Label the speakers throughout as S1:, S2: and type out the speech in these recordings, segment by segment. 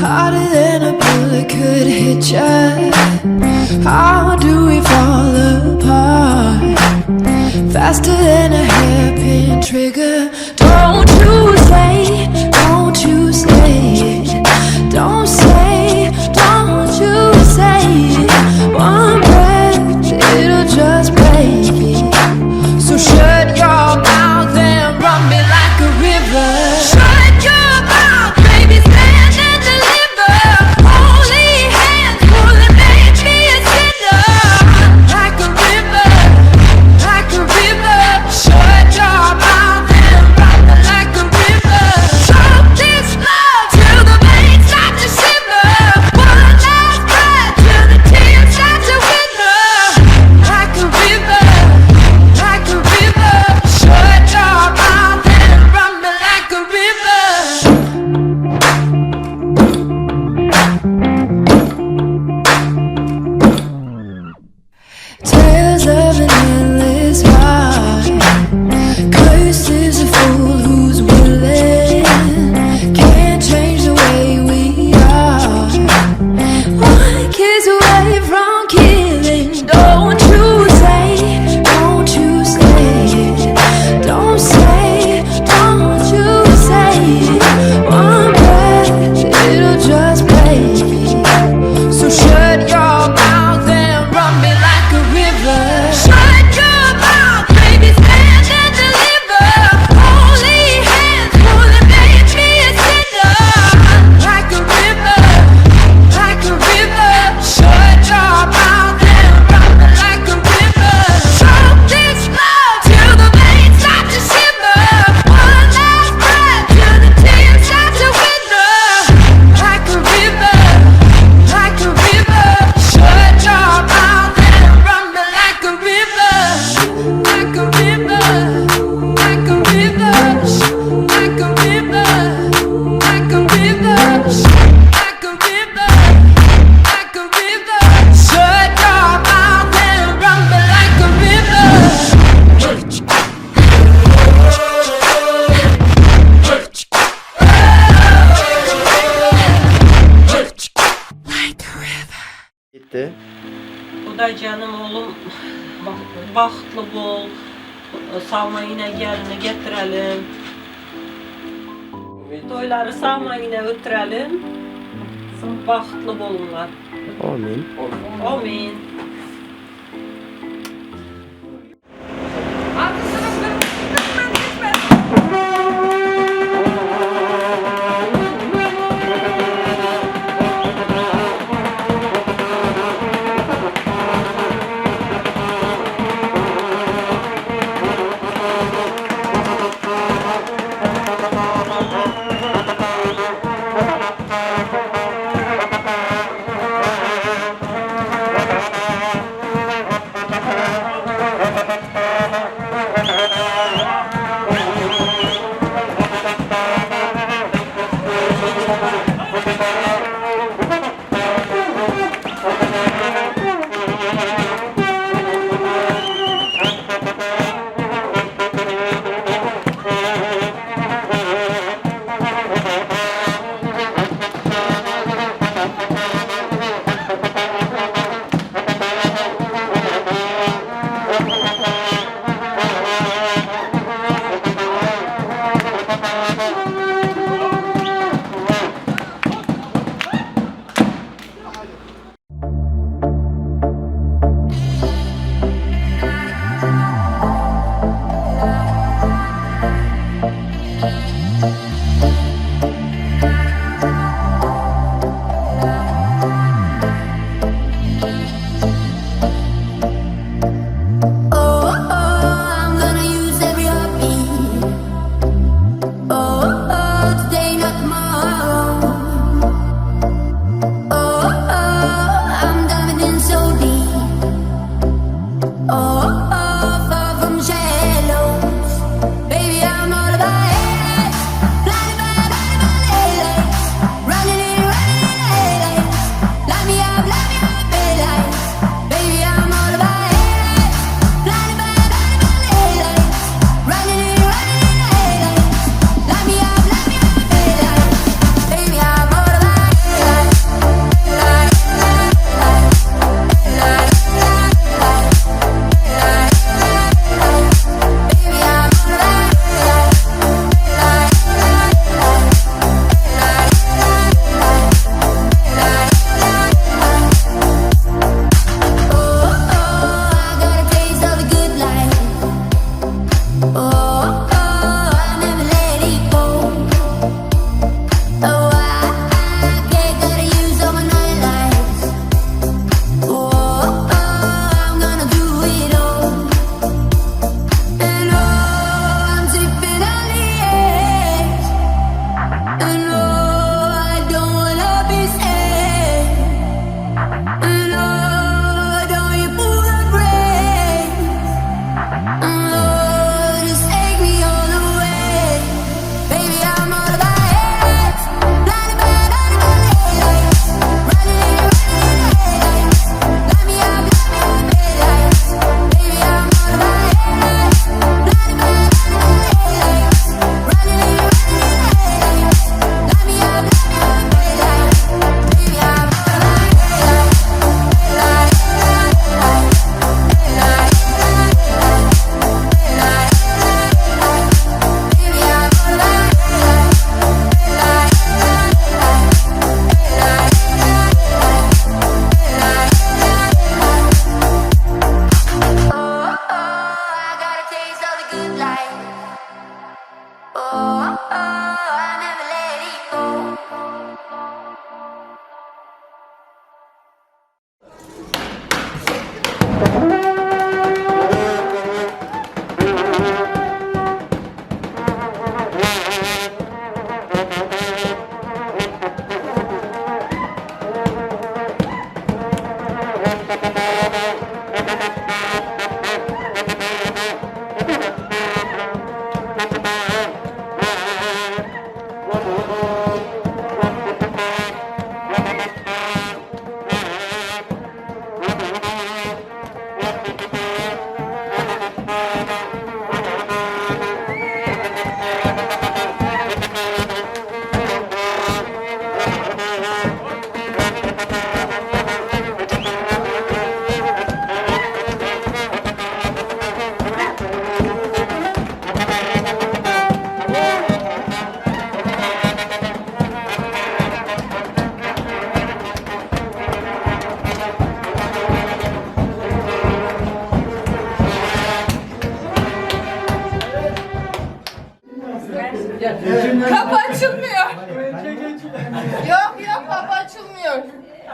S1: Harder than a bullet could hit ya. How do we fall apart? Faster than a hairpin trigger. Don't you say, don't you say it. Don't say, don't you say it. One breath, it'll just break it. So shut your mouth and run me like a river. Shut your mouth, baby, stand and deliver. Holy hands, will it make me a sinner? Like a river, like a river. Shut your mouth and run me like a river. Choke this love till the veins start to shiver. One last breath till the tears start to wither. Like a river, like a river. Shut your mouth and run me like a river. Tales of an endless heart. Curses a fool who's willing. Can't change the way we are. One kiss away from killing. Don't you say, don't you say it. Don't say, don't you say it. One breath, it'll just break it. So shut your mouth and run me like a river. Shut your mouth, baby, stand and deliver. Holy hands, will it make me a sinner? Like a river, like a river. Shut your mouth and run me like a river. Choke this love till the veins start to shiver. One last breath till the tears start to wither. Like a river, like a river. Shut your mouth and run me like a river. Like a river, like a river. Like a river, like a river. Like a river, like a river. Shut your mouth and run me like a river.
S2: Gitti.
S3: Bu da canım oğlum baxtlı bol. Salma yine gelini getirelim. Toyları salma yine ötürelim. Baxtlı olunlar.
S2: Amin.
S3: Amin.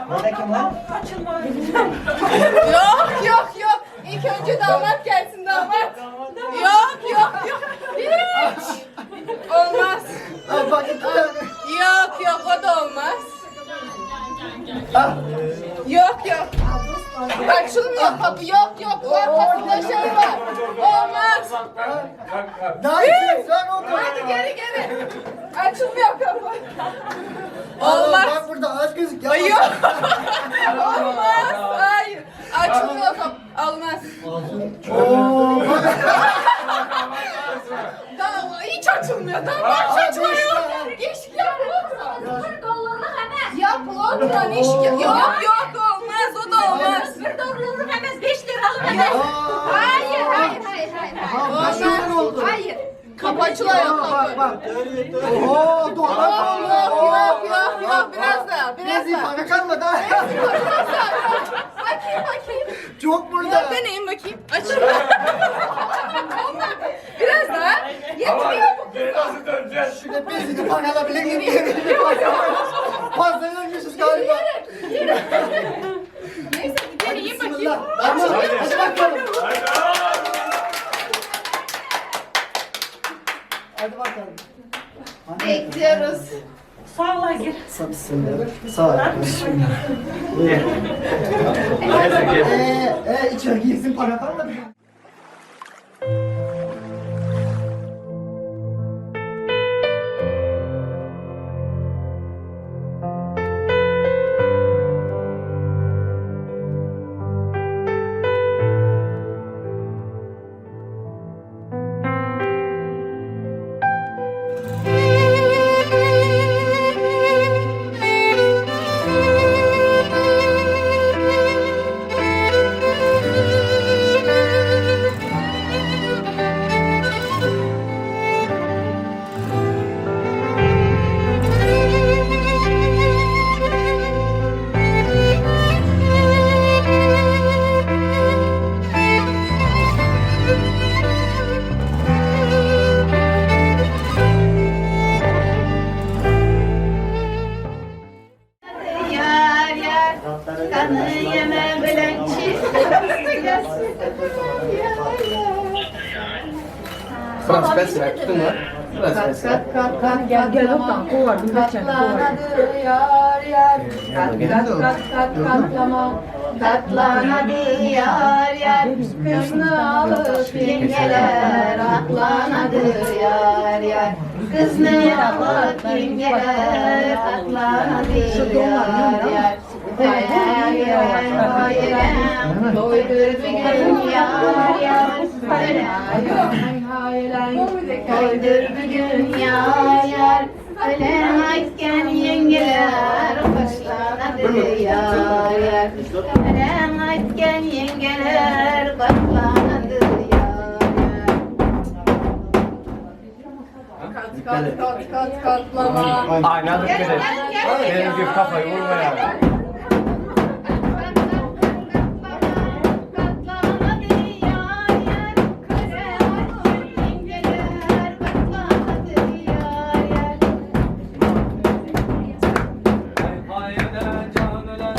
S3: Tamam tamam açılma.
S4: Yok yok yok. İlk önce damat gelsin damat. Yok yok yok. Hiç. Olmaz.
S2: Al bak iki tane.
S4: Yok yok o da olmaz. Yok yok. Açılmıyor kapı. Yok yok. Arkasında şey var. Olmaz.
S2: Daha içeri sen oldu.
S4: Hadi geri geri. Açılmıyor kapı. Olmaz.
S2: Bak burada aç gözük. Ya.
S4: Ay, Yok. Olmaz. Hayır. Açılmıyor kapı. Olmaz.
S2: Oo.
S4: Tamam hiç açılmıyor. Tamam hiç açılmıyor. İş yap
S5: Bir doğruluk emez.
S4: Yap oturan iş yap. Yok yok olmaz o da olmaz.
S5: Bir doğruluk emez. 5 liralık emez.
S4: Hayır hayır hayır hayır.
S2: Kaç lira oldu?
S4: Hayır. Kapı açılıyor
S2: Bak
S4: kapı.
S2: bak. Oo dolap oldu.
S4: Yok yok yok yok biraz daha biraz
S2: Nezi
S4: daha.
S2: para kalmadı ha.
S4: Biraz daha. Bakayım bakayım.
S2: Çok burada.
S4: Yok deneyim bakayım. Açılmıyor. Olmaz. Biraz daha. Yetmiyor bu.
S6: Geri nasıl döneceğiz?
S2: Şurada bezini para alabilir miyim? Fazla vermişiz galiba.
S4: Neyse bir deneyeyim bakayım.
S2: Bismillah. Tamam. Hadi bakalım. Hadi bakalım.
S4: Bekliyoruz.
S3: Sağla gir.
S2: Bismillah. Sağ ol. İçeri girsin para kalmadı.
S5: Yar yar. Kanı yeme bilen
S2: Frans besle tuttun mu? Frans besle.
S4: Kat kat gel gel oradan kovar bir Katlanadı yar yar. Kat kat kat kat katlama.
S5: Katlanadı yar yar. Kızını alıp yengeler. Atlanadı yar yar. Kızını alıp yengeler. Atlanadı yar yar. Yar yar yar. Doydur bugün yar yar. Koydur bugün yar yar. Ölen aytken yengeler başlanadı yar yar. Ölen aytken yengeler başlanadı yar yar.
S4: Kat kat kat kat katlama.
S6: Aynen dikkat et. Benim gibi kafayı vurma yani.
S5: Katlanadı yar yar. Ölen aytken yengeler başlanadı yar yar.
S7: Hay can ölen,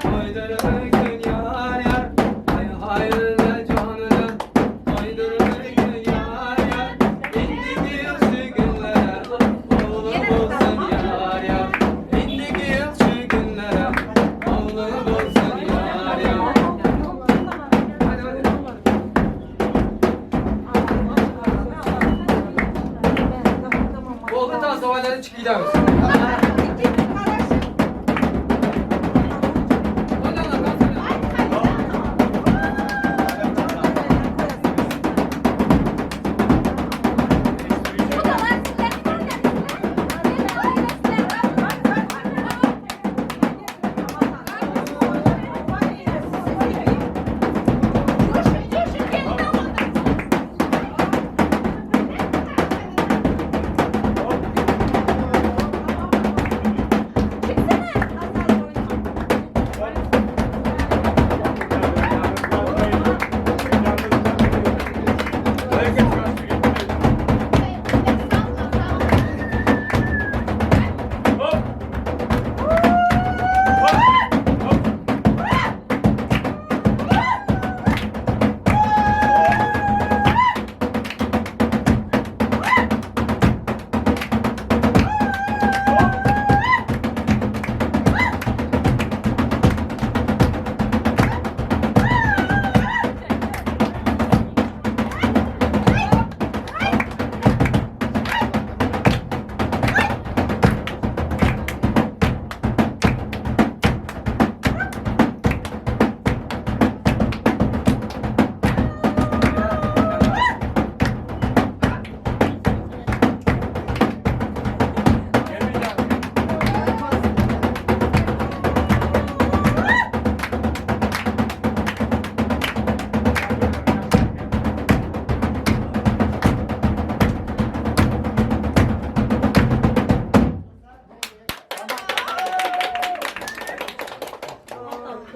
S7: koydur bugün yar yar. Hay hayırlı can ölen, koydur bugün yar yar. İndiki yaxşı günlere, oğlum olsun yar yar. İndiki yaxşı günlere,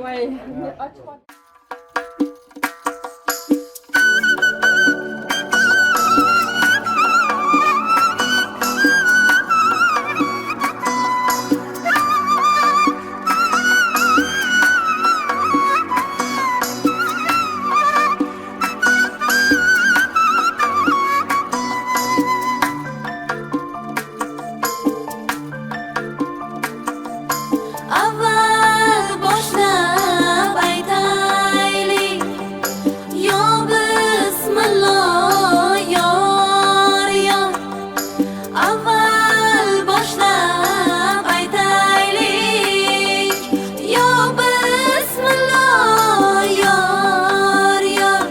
S4: Voy, och.
S1: Avval boshlab aytaylik, yo bismillah, yor yor. Avval boshlab aytaylik, yo bismillah, yor yor.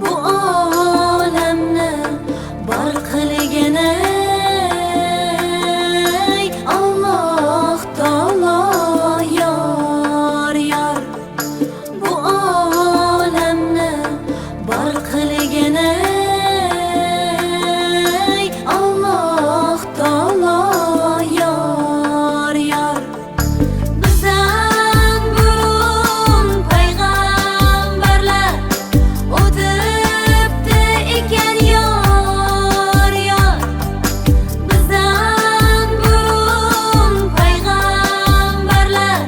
S1: Bu olamni bor qilgan ey Alloh taolo, yor yor. Bu olamni bor qilgan ey Alloh taolo, yor yor. Bizdan burun payg'ambarlar o'tibdi ekan, yor yor. Bizdan burun payg'ambarlar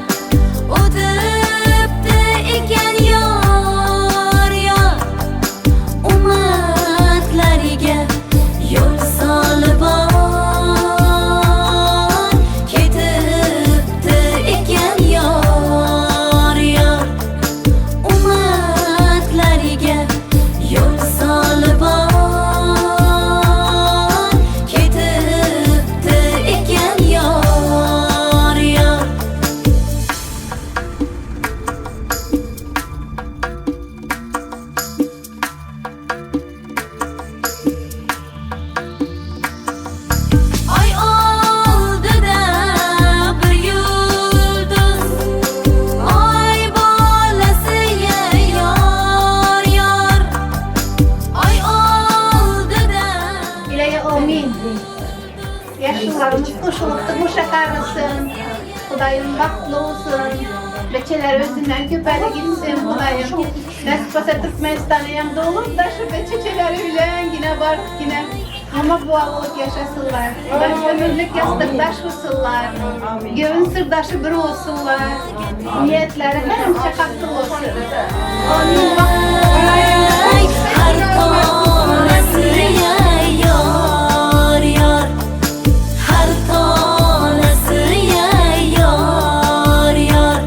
S1: o'tibdi ekan, yor yor. Ummatlariga yo'l solib on ketibdi ekan, yor yor. Ummatlariga yo'l solib on ketibdi ekan, yor yor. Oy oldida bir yulduz, oy bolasi, yor yor. Oy oldida.
S5: Iloyo amin. Yaşlılarımız qo'shilib turmusha qarisin. Xudoyim baxtli olsun. Beçeler özünden köpəli gitsin Xudoyim. Nasip olsa Türkmenistan'a hem de olur da şu beçeçeleri bilen yine var yine. Ama bu olup yaşasınlar. Ömürlük yastıkdaş olsunlar. Göğün sırdaşı bir olsunlar. Niyetleri həmişə haqqlı olsun. Amin.
S1: Har tonasi yor yor, har tonasi yor yor.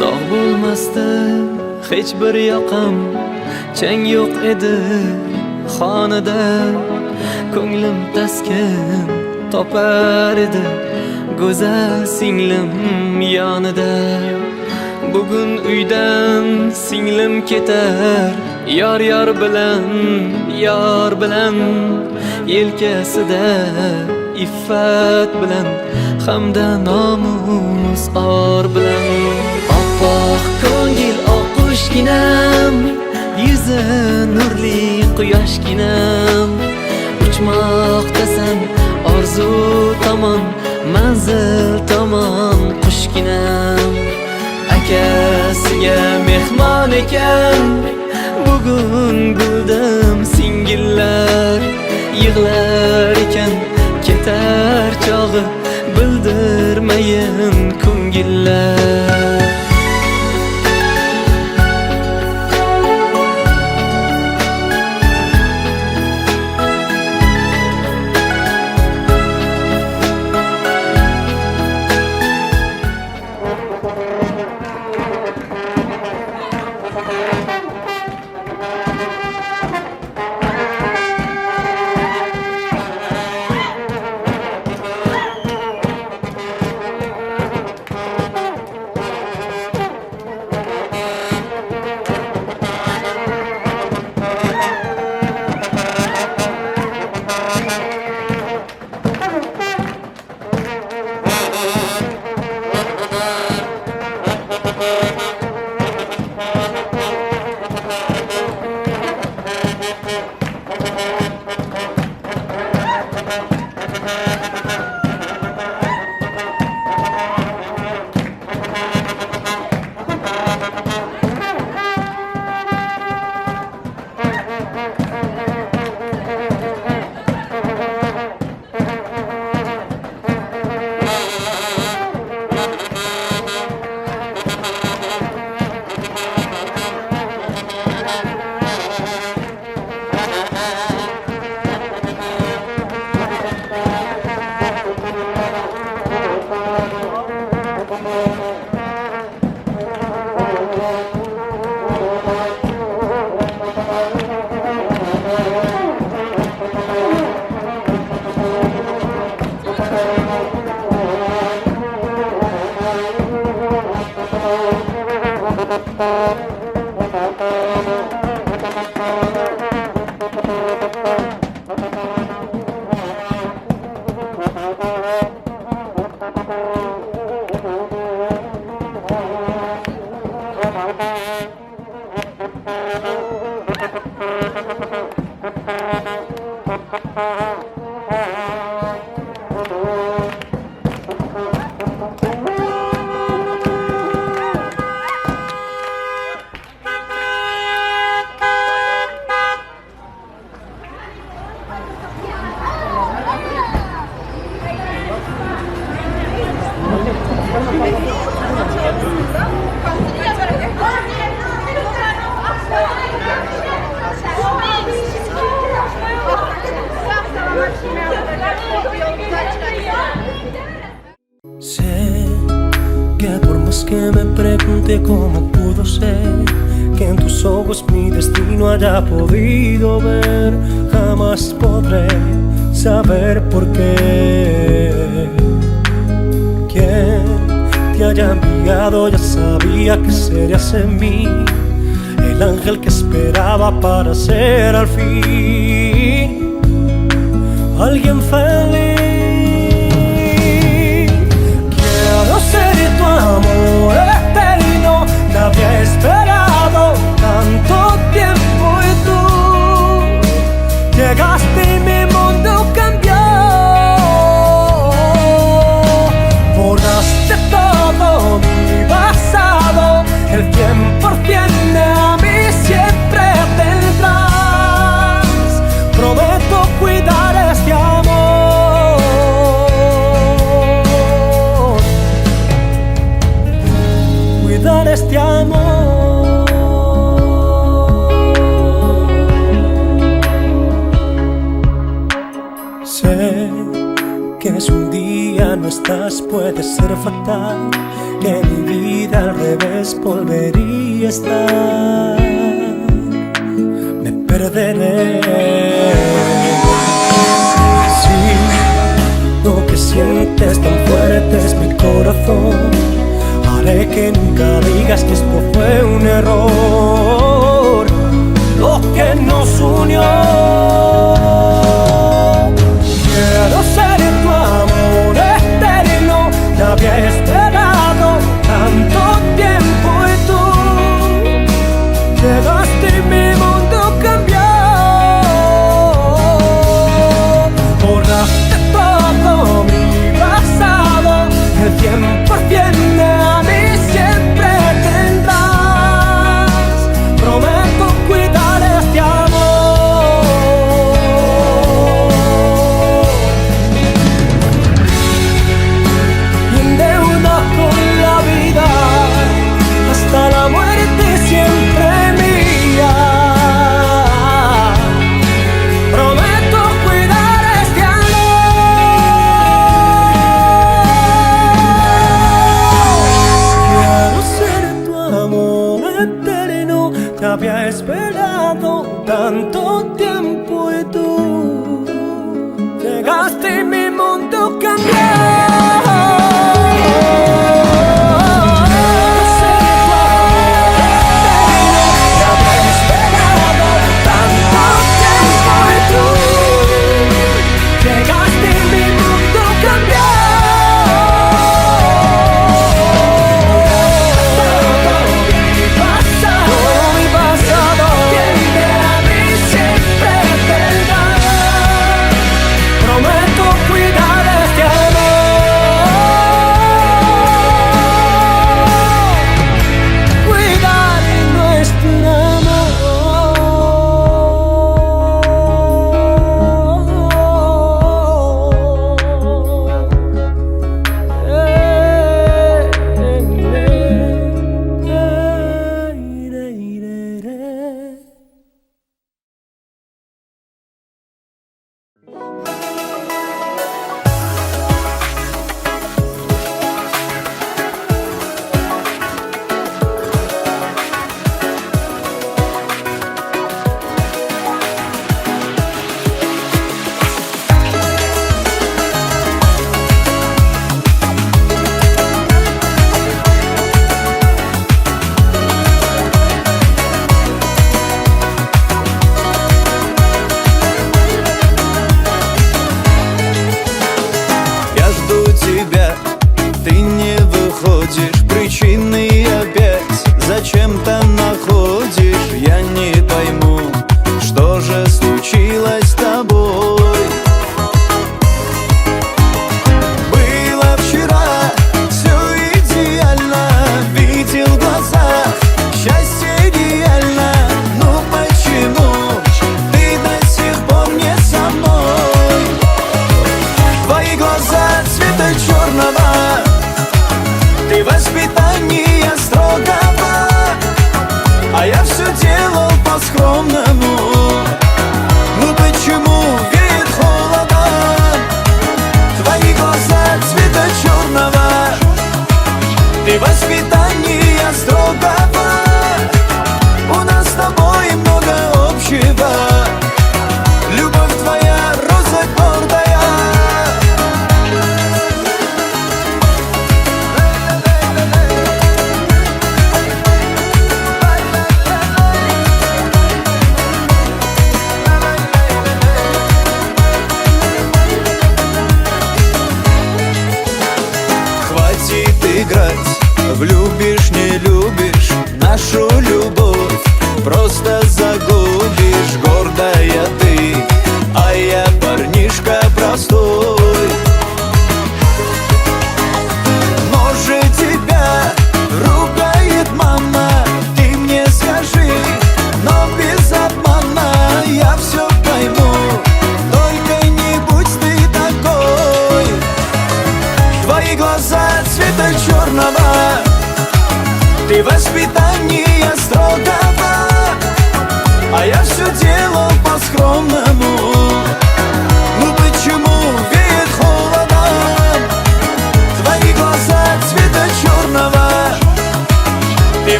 S7: Dog' bo'lmasdi hech bir yoqam, chang yo'q edi xonada. Ko'nglim taskin topar edi go'zal singlim yonida. Bugun uydan singlim ketar, yor yor bilan, yor bilan, yelkasida iffat bilan hamda nomus or bilan. Oppoq ko'ngil oqqushginam, yuzi nurli quyoshginam. Uchmoqdasan orzu tomon, manzil tomon qushginam. Akasiga mehmon ekan, bugun bildim singillar. Yig'lar ekan ketar chog'i, bildirmayin ko'ngillar. Sé que por más que me pregunte cómo pudo ser que en tus ojos mi destino haya podido ver, jamás podré saber por qué. Quien te haya enviado ya sabía que serías en mí el ángel que esperaba para ser al fin alguien feliz. Quiero ser tu amor eterno, te había esperado tanto tiempo y tú llegaste y mi mundo cambió. Borraste todo mi pasado, el 100% a mí siempre tendrás. Prometo cuidar este amor, cuidar este amor. Sé que si un día no estás puede ser fatal, que mi vida al revés volvería a estar. Me perderé. Si lo que sientes tan fuerte es mi corazón, haré que nunca digas que esto fue un error, lo que nos unió. Quiero ser tu amor eterno, te había esperado tanto tiempo y tú llegaste y mi mundo cambió. Borraste todo mi pasado, el 100% a mí siempre tendrás. Prometo cuidar este amor. Y en deuda con la vida, hasta la muerte siempre mía. Prometo cuidar este amor. Quiero ser tu amor eterno, te había esperado tanto tiempo y tú llegaste y mi mundo cambió. Llegaste y mi mundo cambió. Todo mi pasado, siempre a mí siempre tendrás. Prometo cuidar este amor.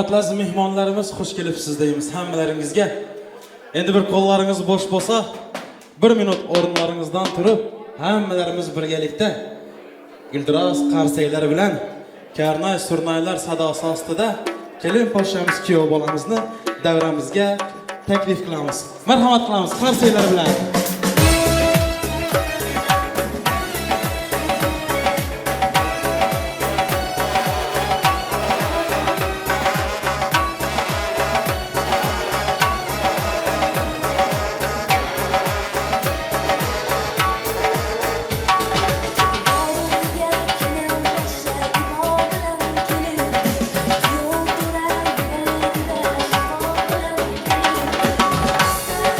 S8: Hurmatli aziz mehmonlarimiz, xush kelibsiz deymiz hammalaringizga. Endi bir qo'llaringiz bo'sh bo'lsa, bir minut o'rinlaringizdan turib, hammalarimiz birgalikda guldiroz qarsaklar bilan karnay surnaylar sadosi ostida kelin poshshamiz kuyov bolamizni davramizga taklif qilamiz. Marhamat qilamiz qarsaklar bilan.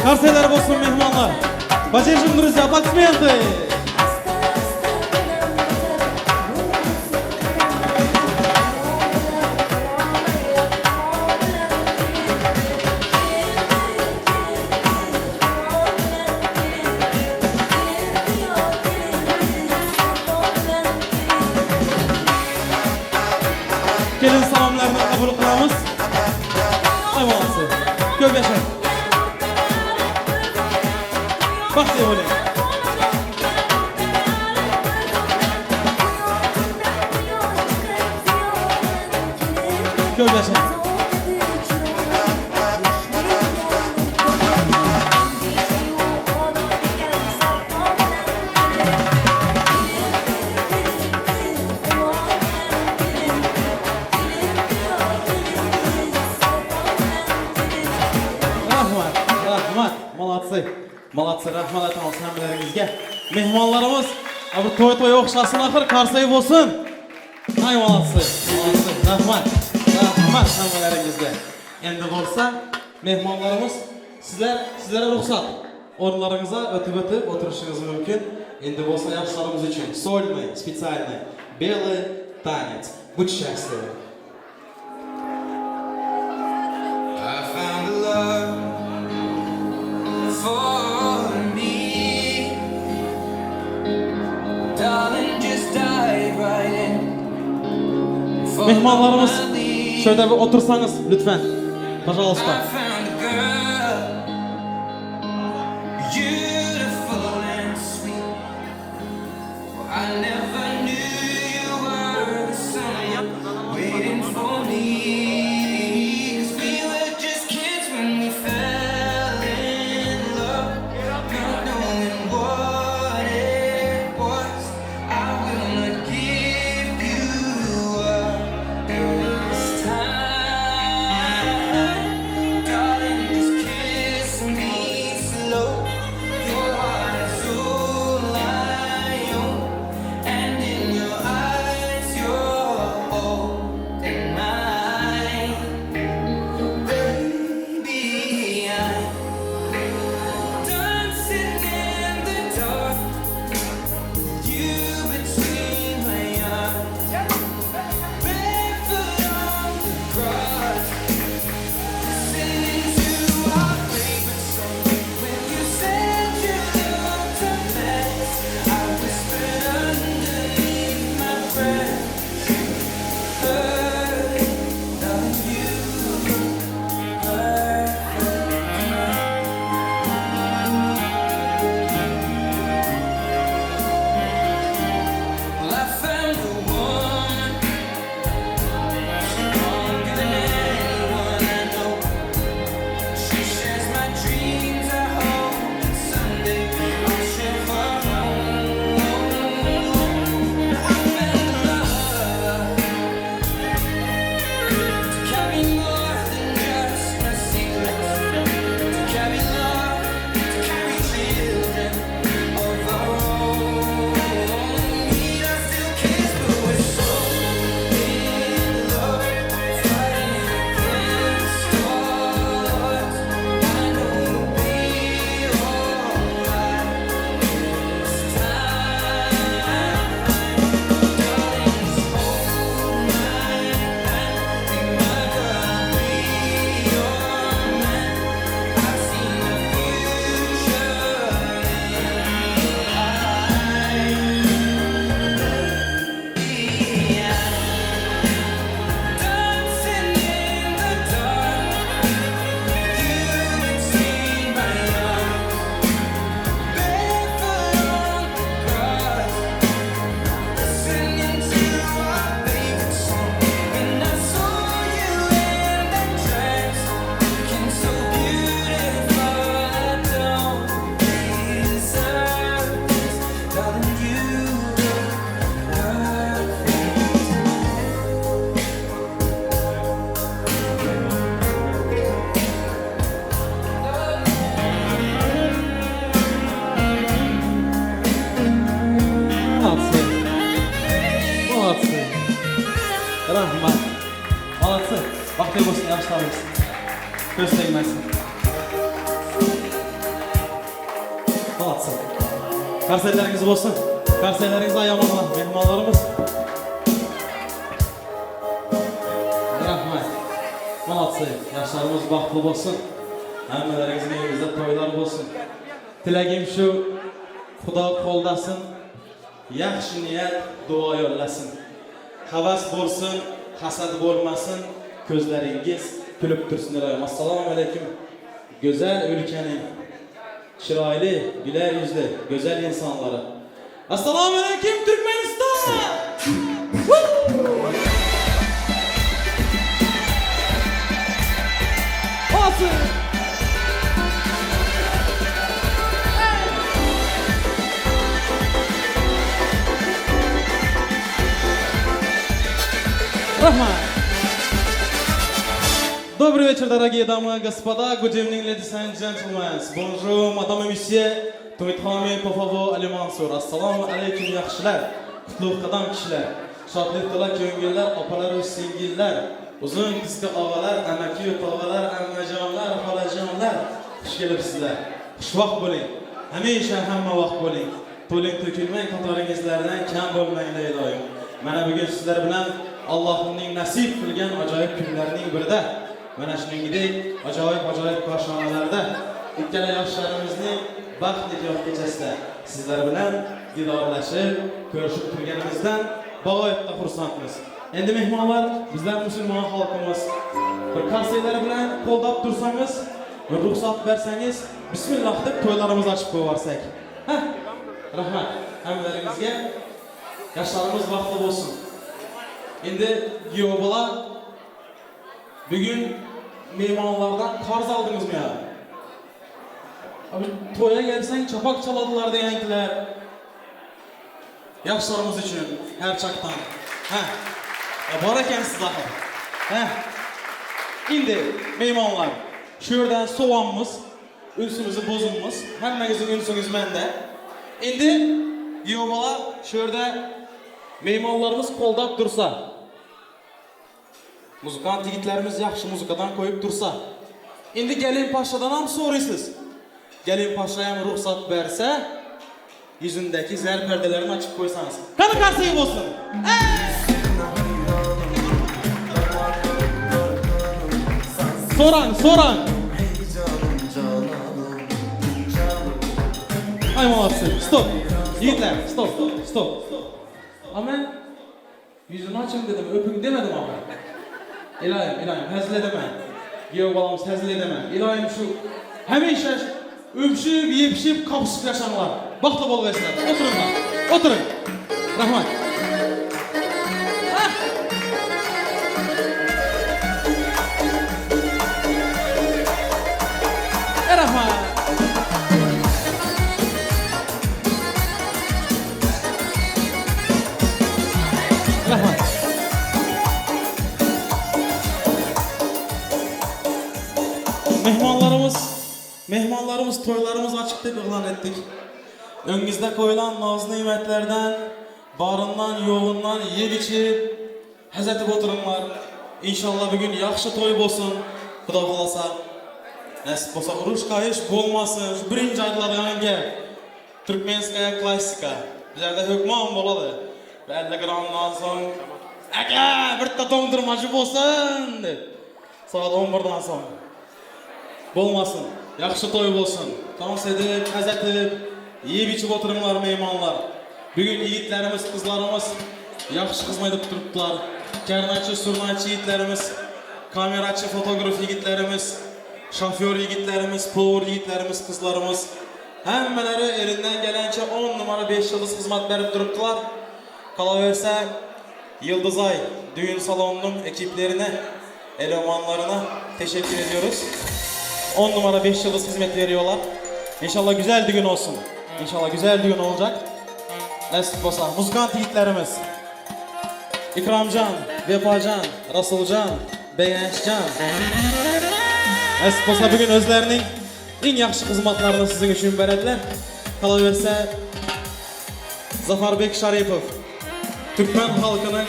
S8: Qarsaklar bo'lsin mehmonlar. Поддержим, друзья, аплодисменты. Kelin salomlarini qabul qilamiz. Ay bolasi. Ko'p yashang. Baxtli bo'ling. Ko'p yashang. Rahmat, rahmat. Молодцы. Молодцы, rahmat aytamiz hammalaringizga. Mehmonlarimiz, bir to'y to'y o'xshasin axir, qarsak bo'lsin. Ay, молодцы, молодцы. Rahmat. Rahmat hammalaringizga. Endi bo'lsa, mehmonlarimiz, sizlarga ruxsat. O'rinlaringizga o'tib-o'tib o'tirishingiz mumkin. Endi bo'lsa yoshlarimiz uchun сольный, специальный белый танец. Будь счастливы.
S9: I found a love for me. Darling, just dive right in. Follow
S8: Mehmonlarimiz,
S9: my lead.
S8: şöyle bir otursanız lütfen. Пожалуйста.
S9: I found a girl, beautiful and sweet. Well, I never knew you were the someone waiting for me. 'Cause we were just kids when we fell in love, not knowing what it was. I will not give you up this time, darling. Just kiss
S8: Ko'z tegmasin. Молодцы. Qarsaklaringiz bo'lsin. Qarsaklaringizni ayamanglar, mehmonlarimiz. Rahmat. Молодцы. Yoshlarimiz baxtli bo'lsin. Hammalaringizning uyingizda to'ylar bo'lsin. Tilagim shu, Xudo qo'llasin, yaxshi niyat duo yo'llasin. Havas bo'lsin, hasad bo'lmasin, ko'zlaringiz kulib tursin iloyim. Assalomu alaykum. Go'zal ülkenin chiroyli, güler yüzlü, go'zal insonlari. Assalomu alaykum Turkmaniston! Olsun! Rahmat! Добрый вечер, дорогие дамы и господа. Good evening, ladies and gentlemen. Bonjour, madame et monsieur. Tumitxomi, por favor, Ali Mansur. Assalomu alaykum, yaxshilar. Qutlug' qadam kishilar. Shodlik to'la ko'ngillar, opalar va singillar. Uzun qisqa og'alar, amaki tog'alar, ammajonlar, xolajonlar. Xush kelibsizlar. Xushvaqt bo'ling. Hamisha hamma vaqt bo'ling. To'ling to'kilmang, qatoringizlardan kam bo'lmanglar iloyim. Mana bugun sizlar bilan Allohning nasib qilgan ajoyib kunlarning birida, mana shuningdek ajoyib koshonalarda ikkala yoshlarimizning baxt nikoh kechasida sizlar bilan didorlashib, ko'rishib turganimizdan bag'oyatda xursandmiz. Endi mehmonlar, bizlar musulmon xalqimiz. Bir qarsaklar bilan qo'llab tursangiz, bir ruxsat bersangiz, bismillah deb to'ylarimizni ochib qo'yarsak. Ha, rahmat hammalaringizga. Yoshlarimiz baxtli bo'lsin. Endi kuyov bola, bugun mehmonlardan qarz oldingizmi ya? Abi to'yga kelsang chapak chaladilar degankilar. Yoshlarimiz uchun har chaqdan. Ha. Ya bor ekansiz axir. Ha. Endi mehmonlar, shu yerdan sovamiz, unsimizni bozunmiz. Hammangizning unsingiz menda. Endi kuyov bola shu yerda mehmonlarimiz qo'llab tursa, muzikant yigitlarimiz yaxshi muzikadan qo'yib tursa, endi Gelin Paşa'dan ham so'raysiz. Gelin Paşa ham ruxsat bersa, yuzundagi zar perdelerini açıp qo'ysangiz. Qani qarsak bo'lsin. So'rang, so'rang. Ay молодцы. Стоп. Yigitlar, стоп, стоп. Ama yüzünü açın dedim, öpün demedim ama. İlayim, ilayim, həzl edemem. Kuyov bolamiz, həzl edemem. İlayim şu, həmişə öpüşüb, yepişib, qapışıb yaşanlar. Baxtlı bolğaysınlar. Oturun lan, oturun. Rahmat. Ah! Rahmat. Rahmat. Mehmonlarimiz, to'ylarimiz açık deb e'lon etdik. Öngüzde qo'yilgan noz ne'matlardan, barından, yo'g'undan yeb ichib, haz etib o'tiringlar. Inshaalloh bugun yaxshi to'y bo'lsin. Xudo xolasa. Nasib bo'lsa urush qayish bo'lmasin. Shu birinchi aytiladigan gap. Turkmenskaya klassika. Bizlarda hukmon bo'ladi. 50 grammdan so'ng aka bitta to'ngdirmachi bo'lsin deb. Soat 11dan so'ng. Bo'lmasin. Yaxshi to'y bo'lsin. Dans edib, haz etib, yeb ichib o'tiringlar mehmonlar. Bugun yigitlarimiz, qizlarimiz yaxshi xizmat etib turibdilar. Karnachi, surnaychi yigitlarimiz, kamerachi, fotograf yigitlarimiz, şoför yigitlarimiz, povur yigitlarimiz, qizlarimiz hammalari elinden gelençe 10 numara 5 yıldız xizmat berib turibdilar. Qolaversa Yıldızay düğün salonunun ekiplerine, elemanlarına teşekkür ediyoruz. 10 numara 5 yıldız hizmet veriyorlar. İnşallah güzel düğün olsun. İnşallah güzel düğün olacak. Nasip olsa. Muzikant yiğitlerimiz. İkramcan, Vefacan, Rasulcan, Begençcan. Nasip olsa bugün özlerinin en yaxshi xizmatlarini sizin uchun beradilar. Qolaversa Zafarbek Sharipov, Türkmen halkının,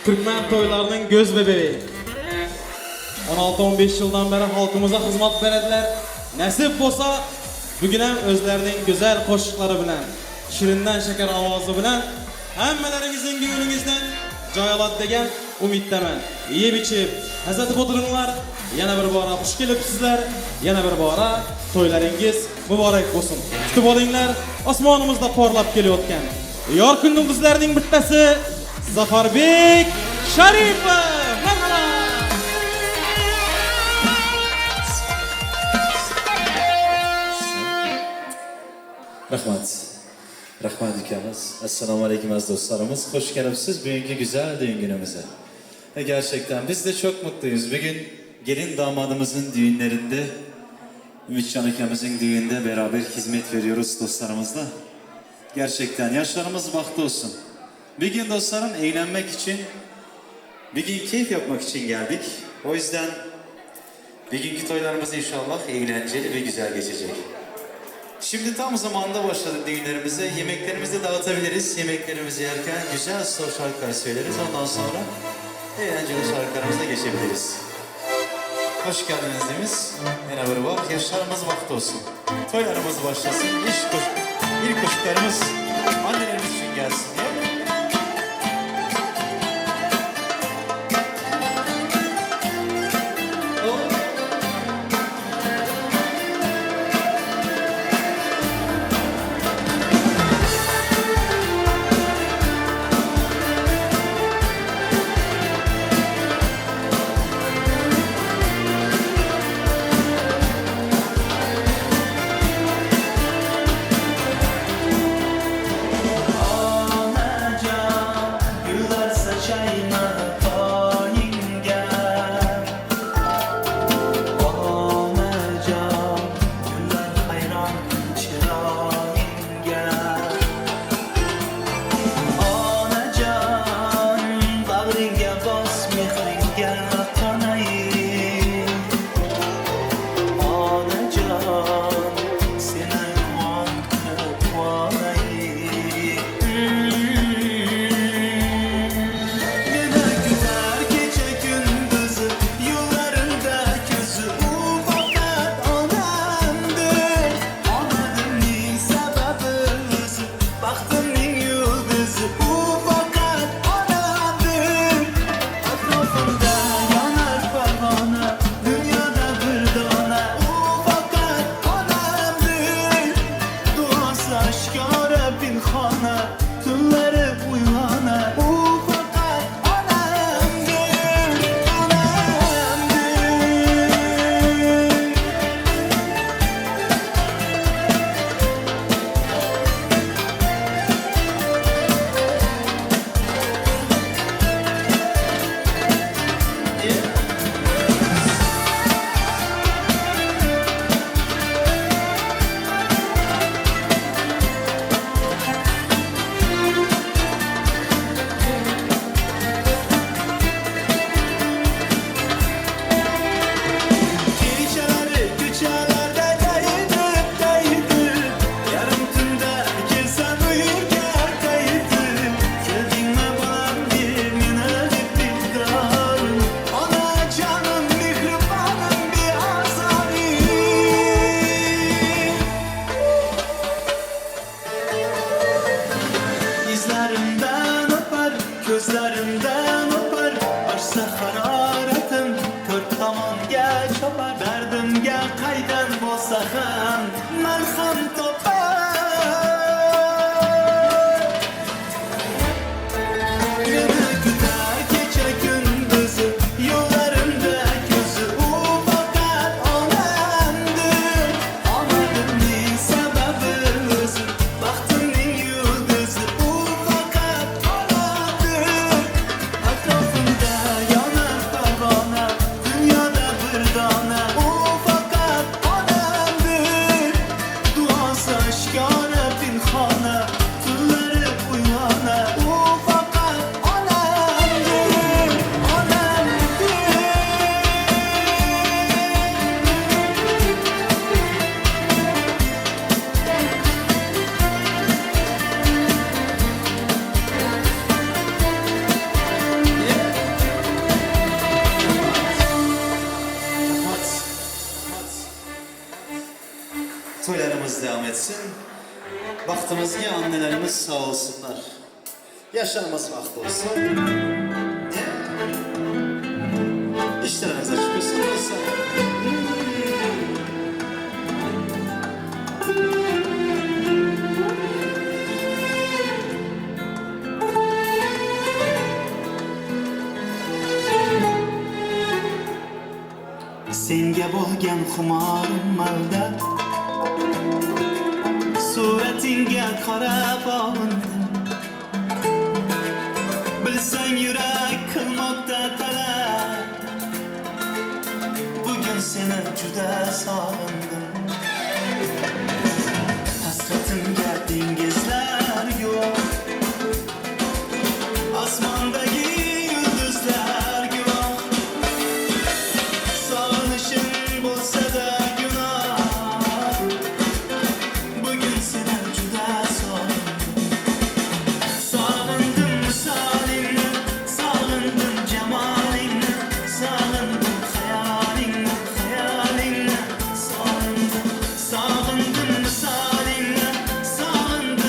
S8: Türkmen toylarının göz bebeği. 16-15 yildan beri xalqimizga xizmat beradilar. Nasib bo'lsa, bugun ham o'zlarining go'zal qo'shiqlari bilan, shirindan shakar ovozi bilan hammalaringizning ko'nglingizdan joy oladi degan umiddaman. Yeb ichib, hazratib o'tiringlar. Yana bir bora xush kelibsizlar. Yana bir bora to'ylaringiz muborak bo'lsin. Kutib olinglar, osmonimizda porlab kelayotgan yorqin yulduzlarning bittasi Zafarbek Sharipov. Marhamat.
S10: Rahmat. Rahmat ukamiz. Assalomu alaykum aziz dostlarımız. Hoş gelipsiz bugünkü güzel düğün günümüze. Ve gerçekten biz de çok mutluyuz. Bugün gelin damadımızın düğünlerinde, Ümitcan ülkemizin düğünde beraber hizmet veriyoruz dostlarımızla. Gerçekten yaşlarımız bahtı olsun. Bir gün dostlarım eğlenmek için, bir gün keyif yapmak için geldik. O yüzden bir günkü toylarımız inşallah eğlenceli ve güzel geçecek. Şimdi tam zamanında başladık düğünlerimize. Yemeklerimizi de dağıtabiliriz. Yemeklerimizi yerken güzel slow şarkılar söyleriz. Ondan sonra eğlenceli şarkılarımıza geçebiliriz. Hoş geldiniz demiş. Merhaba var. Yaşlarımız vakti olsun. Toylarımız başlasın. İlk koşuklarımız annelerimiz için gelsin diye. Toylarımız devam etsin. Bahtımızga annelerimiz sağ olsunlar. Yaşlarımız bahtı olsun. İşlerimiz açık olsun dostlar.
S7: Senga bo'lgan xumorim aldab, suratingga qarab olindim. Bilsang, yurak qilmoqda talab. Bugun seni juda sog'indim. Hasratimga dengizlar yo'q, osmondagi yulduzlar guvoh. Sog'inishim bo'lsa-da gunoh, bugun seni juda sog'indim. Sog'indim misolingni, sog'indim jamolingni, sog'indim xayolingni, xayolingni sog'indim. Sog'indim misolingni, sog'indim.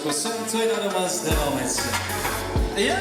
S10: Açık olsun, toylarımız devam etsin. Yeah.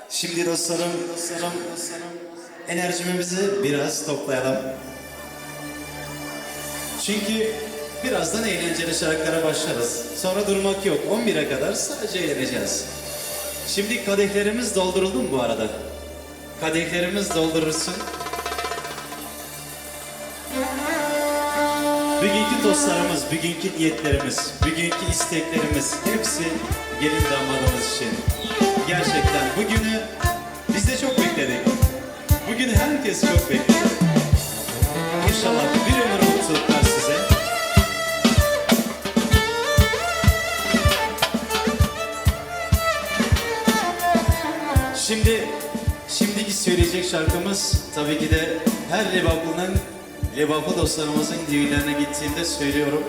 S10: Şimdi dostlarım, enerjimizi biraz toplayalım. Çünkü birazdan eğlenceli şarkılara başlarız. Sonra durmak yok. 11'e kadar sadece eğleneceğiz. Şimdi kadehlerimiz dolduruldu mu bu arada? Kadehlerimiz doldurulsun. Bugünkü dostlarımız, bugünkü niyetlerimiz, bugünkü isteklerimiz hepsi gelin damadımız için. Gerçekten bugünü biz de çok bekledik. Bugünü herkes çok bekledi. İnşallah bir ömür mutluluklar size. Şimdiki söyleyecek şarkımız tabii ki de her Lebaplı'nın, Lebaplı dostlarımızın düğünlerine gittiğimde söylüyorum.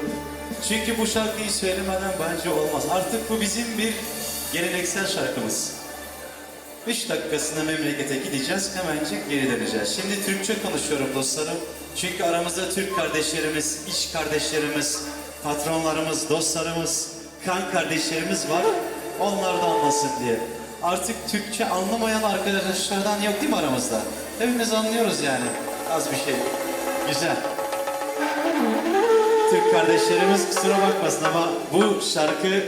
S10: Çünkü bu şarkıyı söylemeden bence olmaz. Artık bu bizim bir geleneksel şarkımız. 3 dakikasına memlekete gideceğiz, hemencik geri döneceğiz. Şimdi Türkçe konuşuyorum dostlarım. Çünkü aramızda Türk kardeşlerimiz, iş kardeşlerimiz, patronlarımız, dostlarımız, kan kardeşlerimiz var. Onlar da anlasın diye. Artık Türkçe anlamayan arkadaşlardan yok değil mi aramızda? Hepimiz anlıyoruz yani. Az bir şey. Güzel. Türk kardeşlerimiz kusura bakmasın ama bu şarkı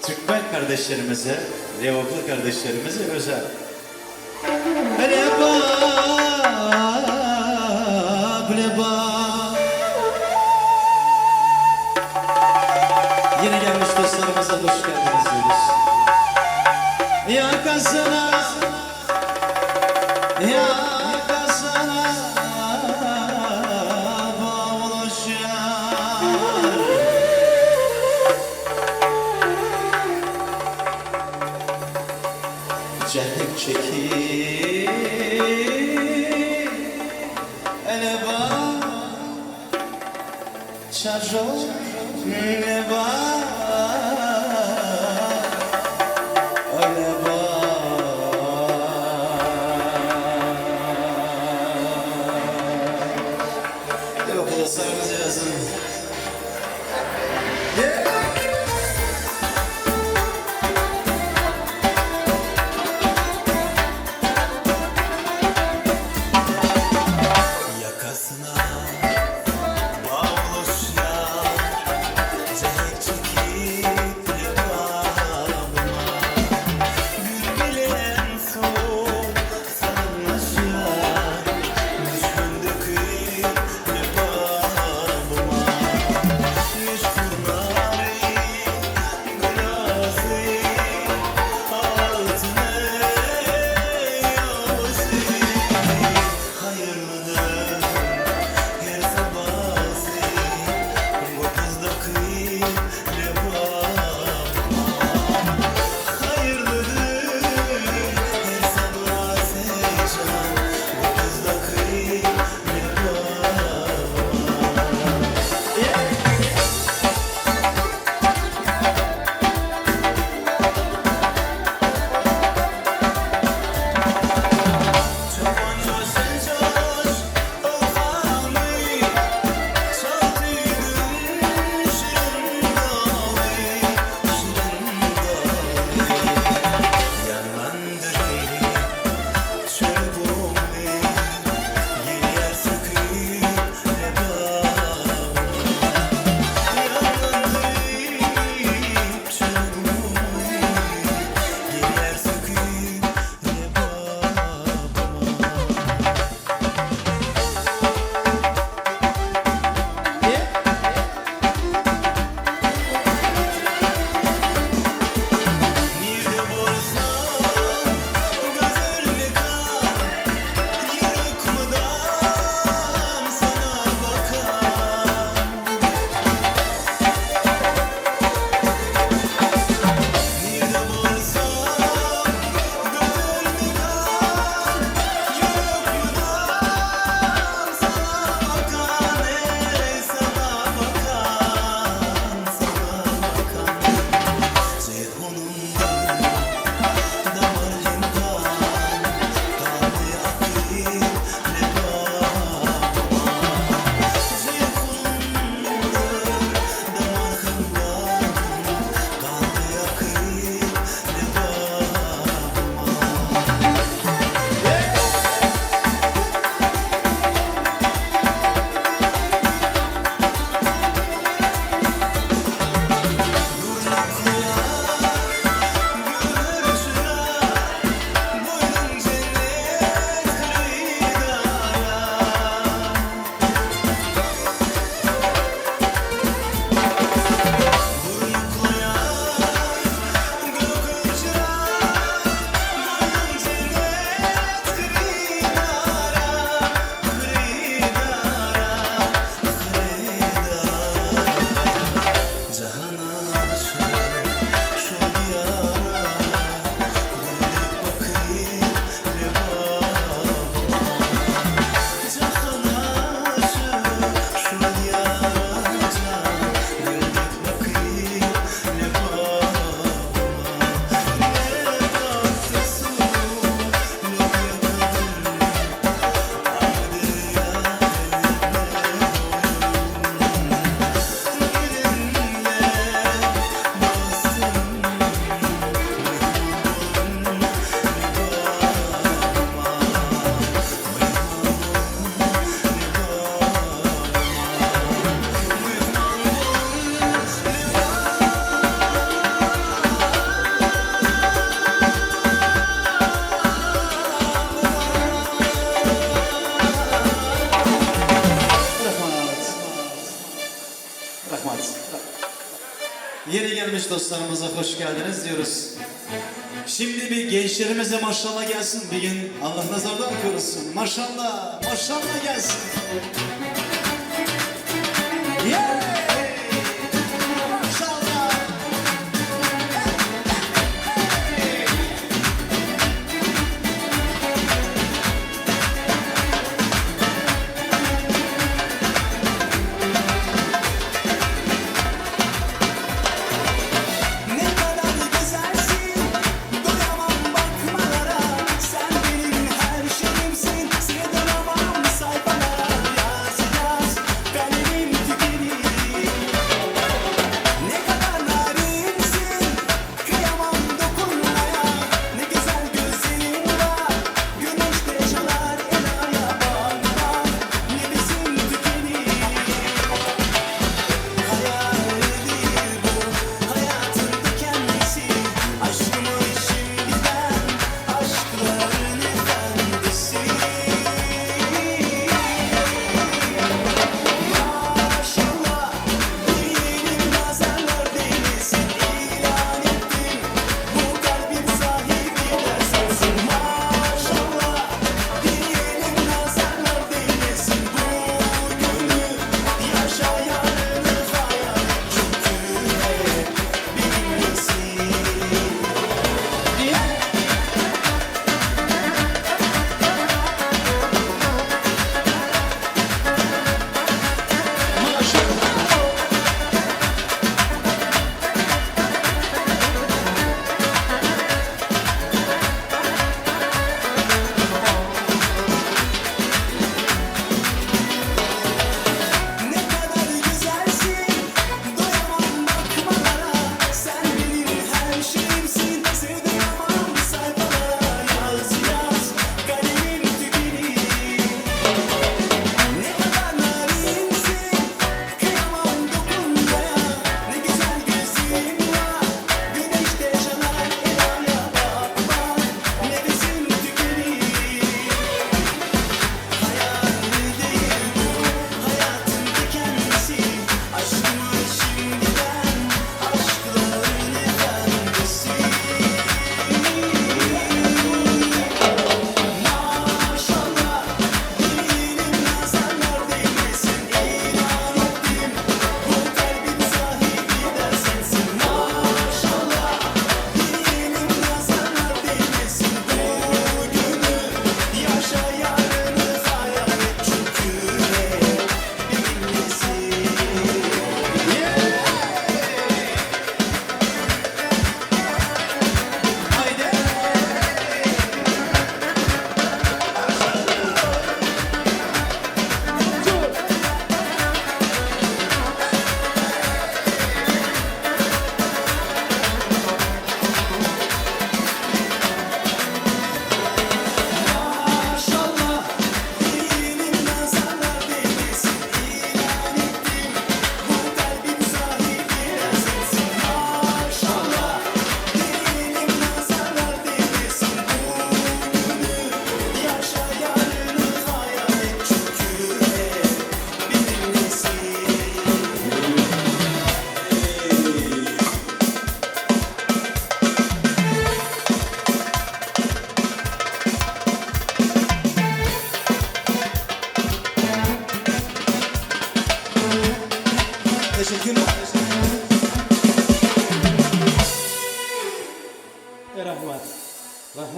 S10: Türkmen kardeşlerimize, Lebaplı kardeşlerimize özel. Lebap, Lebap. Yeni gelmiş dostlarımıza hoş geldiniz diyoruz. Yakasına, yakasına bağlaşar. Çekil ele bak Çarjo ne bak Öyle bak. Hadi bakalım sarımızı yazın. Yeah! Yakasına bağlı yar, çek çekip yabağıma. Gül bilen soğuk sarmaşlar, düşündük lebabıma. Meşhurları gülazı altına yazı. Hayırlıdır her sabahı, bu kızdaki lebabıma. Hayırlıdır her sabahı can, bu kızdaki lebabıma. Çoban coş coş oğlanı, çaldıydın şirin dalı, şirin dalı. Yanlandırır çöl boyu, yer söküp lebabıma. Yanlandırır çöl boyu, yer söküp lebabıma. Nerede bulsam güzellik kan, yürükmeden sana bakan. Nerede bulsam güzellik kan, yürükmeden sana bakan. Ey sana bakan, sana bakan. Ceyhunumdan damarımdan kanı akıyor lebabıma. Ceyhunumdan damarımdan kanı akıyor lebabıma. Buyurun cennet hridara. Burnuklayar gökçıra, buyurun cennet hridara, hridara, hridara. Cahana şu diyara, güllük bakayım lebabıma. Cahana şu diyara can, güllük bakayım lebabıma. Ne tatlı su, ne yakılır, adı ya Rahmat. Rahmat. Yeni gelmiş dostlarımıza hoş geldiniz diyoruz. Şimdi bir gençlerimize maşallah gelsin. Bir gün Allah nazardan korusun. Maşallah, maşallah gelsin. Yeah! Maşallah! Hey!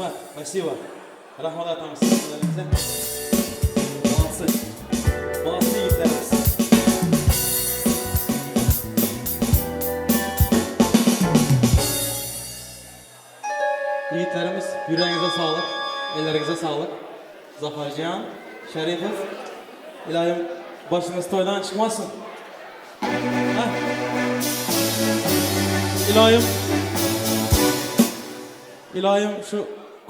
S8: Rahmat, спасибо. Rahmat aytamiz sizlarga. Молодцы. Молодцы yigitlarimiz. Yigitlarimiz, yuragingizga sog'lik, elleringizga sog'lik. Zafarjon, Sharipov, iloyim boshimiz to'ydan chiqmasin. Ha? Iloyim, iloyim shu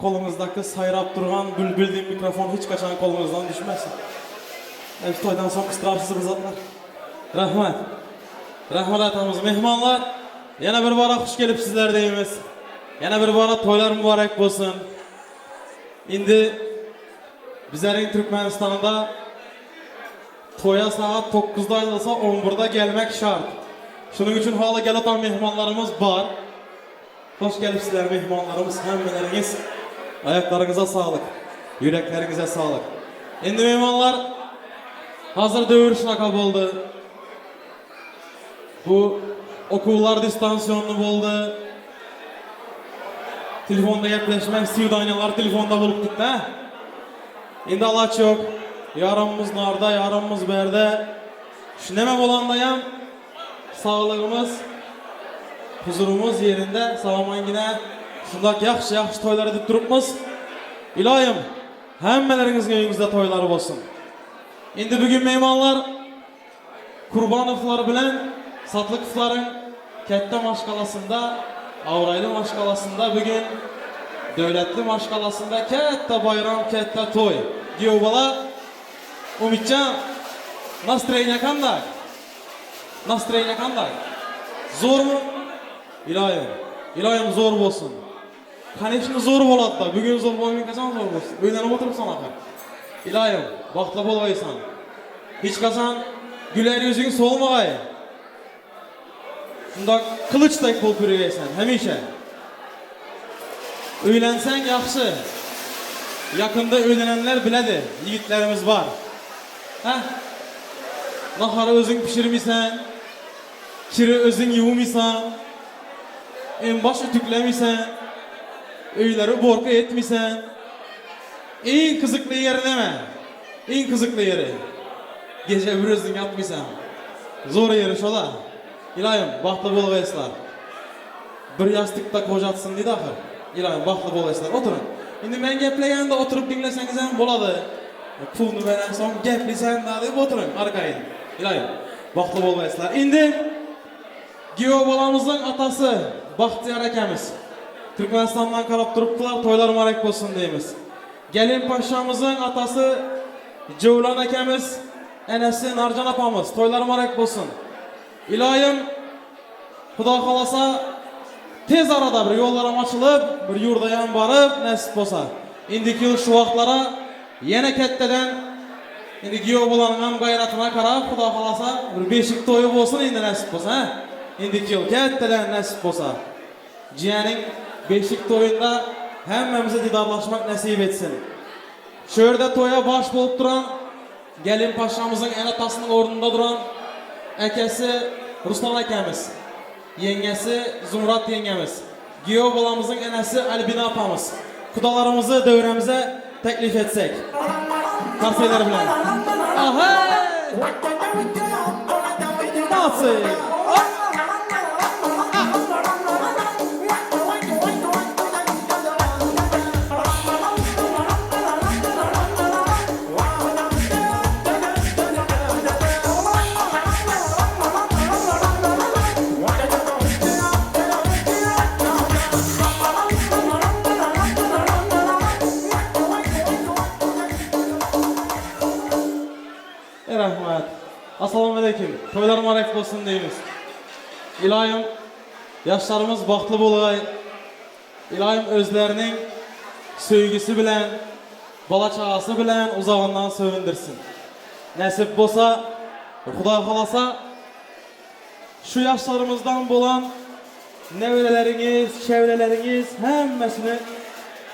S8: qo'lingizdagi sayrab turgan bülbüldek mikrofon hech qachon qo'lingizdan tushmasin. Hep to'ydan so'ng qistirabsiz bu zotlar. Rahmat. Rahmat aytamiz mehmonlar. Yana bir bora xush kelibsizlar deymiz. Yana bir bora to'ylar muborak bo'lsin. Endi bizlarning Turkmanistonda to'ya soat 9'da ayrilsa 11'da gelmek şart. Shuning uchun hali kelayotgan mehmonlarimiz bor. Xush kelibsizlar mehmonlarimiz, hammalaringiz. Ayaklarınıza sağlık, yüreklerinize sağlık. Endi mehmonlar, hazır dövür shunaqa bo'ldi. Bu okullar distansiyonlu bo'ldi. Telefonda gaplashmak, svidaniyalar telefonda bo'lib ketdi. Endi aloq yo'q. Yarımımız narda, yarımımız berde. Shu nima bo'lganda ham sog'lig'imiz, huzurumuz yerinde, sog'mangina. Shundoq yaxshi yaxshi to'ylar edib turibmiz. Iloyim, hammalaringizning uyingizda to'ylar bo'lsin. Endi bugun mehmonlar Qurbonovlar bilan Satlikovlarning katta mashqalasida, Avrayli mashqalasida bugun davlatli mashqalasida katta bayram, katta to'y. Kuyov bola Umidjon, настроение qanday? Настроение qanday? Zo'rmi? Iloyim, iloyim zo'r bo'lsin. Конечно zo'r bo'ladi-da. Bugun zo'r bo'lmay qachon zo'r bo'lsin? O'ylanib o'tiribsan axir. Iloyim, baxtli bo'lg'aysan. Hech qachon güler yuzing so'lmag'ay. Shundoq qilichdek bo'lib yurgaysan hamisha. Uylansang yaxshi. Yaqinda uylananlar biladi, yigitlarimiz bor. Ha? Nahori o'zing pishirmaysan, kiri o'zing yuvmaysan, en bosh ütüklemaysan, uylari borka etmaysan. Eng qiziqli yeri nima? Eng qiziqli yeri. Gece bir o'zing yotmaysan. Zo'r yeri shu-da. Iloyim, baxtli bo'lg'aysizlar. Bir yostiqda qo'jatsin deydi axir. Iloyim, baxtli bo'lg'aysizlar. O'tiring. Endi men gaplaganda o'tirib tinglasangiz ham bo'ladi. Pulni berasan, so'ng gaplaysan deb o'tiring arqayin. Iloyim, baxtli bo'lg'aysizlar. Endi kuyov bolamizning otasi Baxtiyor akamiz Turkmanistondan qarab turibdilar, to'ylar muborak bo'lsin deymiz. Gelin paşamızın atası Cevlan akamiz, enesi Narcan apamız, to'ylar muborak bo'lsin. Iloyim, Xudo xolasa tez arada bir yo'llar ochilib, bir yurda ham borib nasib bo'lsa. Indiki yil shu vaqtlara yana kattadan endi kuyov bolaning ham g'ayratini qarab, Xudo xolasa bir beshik to'yi bo'lsin endi nasib bo'lsa, ha? Indiki yil kattadan nasib bo'lsa. Jiyaning beshik to'yida hammamizni didorlashmak nasib etsin. Shu yerda to'ya bosh bo'lib turan gelin paşamızın en atasının o'rnida duran akasi Ruslan akamiz, yengasi Zumrat yengamiz, kuyov bolamizning enasi Albina opamiz. Xudolarimizni davramiza taklif etsak. Qarsaklar bilan. Aha! Молодцы! Rahmat. Assalomu alaykum. To'ylar muborak bo'lsin deymiz. Iloyim yoshlarimiz baxtli bo'lg'ay. Iloyim o'zlarining sevgisi bilan, bola chaqasi bilan uzog'indan sevindirsin. Nasib bo'lsa, Xudo xolasa shu yoshlarimizdan bo'lgan nevaralaringiz, chevralaringiz hammasini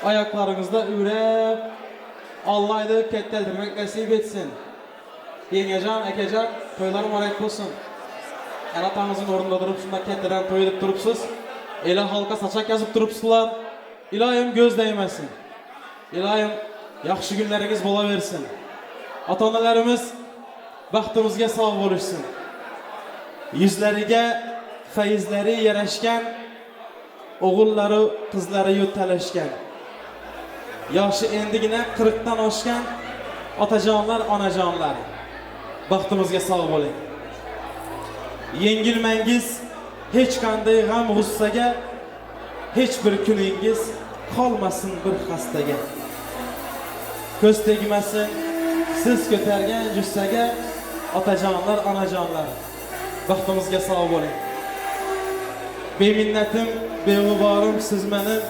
S8: oyoqlaringizda urab, Alloh deb kattaltirmak nasib etsin. Yengecan, akajon, to'ylar muborak bo'lsin. Ana otangizning o'rnida turib, shunday kattadan to'y edib turibsiz. Ela xalqqa saçak yozib turibsizlar. Iloyim ko'z degmasin. Iloyim yaxshi kunlaringiz bo'laversin. Ota-onalarimiz baxtimizga sog' bo'lishsin. Yuzlariga fayzlari yarashgan, o'g'illari qizlari talashgan. Yoshi endigina 40 dan oshgan otajonlar, onajonlar, baxtimizga sog' bo'ling. Yengilmangiz hech qanday g'am g'ussaga, hech bir kuningiz qolmasin bir xastaga. Ko'z tegmasin siz ko'targan jussaga, otajonlar, onajonlar, baxtimizga sog' bo'ling. Beminnatim, beg'uborim siz menim,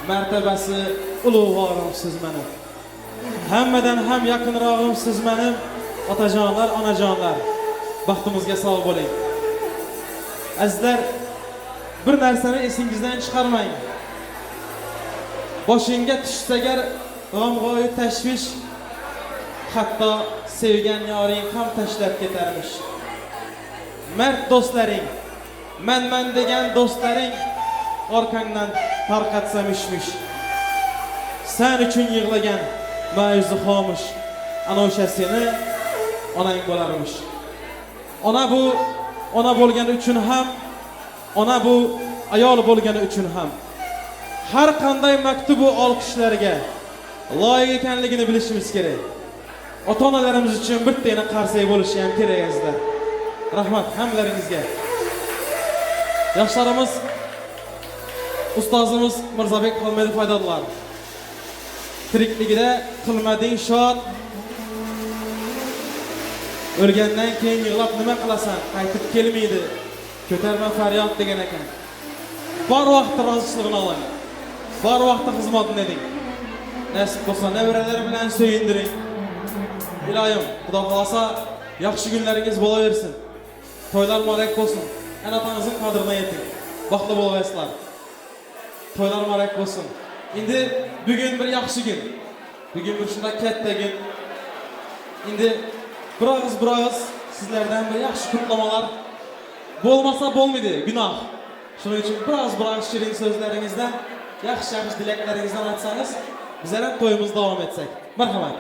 S8: martabasi ulug'vorim siz menim. Hammadan ham yaqinrog'im siz menim, otajonlar, onajonlar, baxtimizga sog' bo'ling. Azizlar, bir narsani esingizdan chiqarmang. Boshingga tushsa agar g'amg'oyu tashvish, hatto sevgan yoring ham tashlab ketarmish. Mard do'stlaring, man-man degan do'stlaring orqangdan tarqatsa mishmish. Sen uchun yig'lagan ma'yuzi xomush, ana o'sha seni onang bo'larmish. Ona bu ona bo'lgani uchun ham, ona bu ayol bo'lgani uchun ham har qanday maktubu olqishlarga loyiq ekanligini bilishimiz kerak. Ota-onalarimiz uchun bittagina qarsak bo'lishi ham kerak azizlar. Rahmat hammalaringizga. Yoshlarimiz, ustozimiz Mirzobek Xolmedov aytadilar. Tirikligida qilmading shod, o'lgandan keyin yig'lab nima qilasan, qaytib kelmaydi, ko'tarma faryod degan ekan. Bor vaqtda rozichiligini oling, bor vaqtda xizmatini eding. Nasib bo'lsa nevaralar bilan suyundiring. Iloyim, Xudo xolasa yaxshi kunlaringiz bo'laversin. To'ylar muborak bo'lsin. Ana otangizning qadriga yeting. Baxtli bo'lasizlar. To'ylar muborak bo'lsin. Endi bugun bir yaxshi kun. Bugun bir shunday katta kun. Endi bir og'iz sizlardan bir yaxshi qutlamalar bo'lmasa bo'lmaydi, gunoh. Shuning uchun bir og'iz shirin so'zlaringizdan, yaxshi dilaklaringizdan aytsangiz, bizlar ham to'yimizni davom etsak. Marhamat.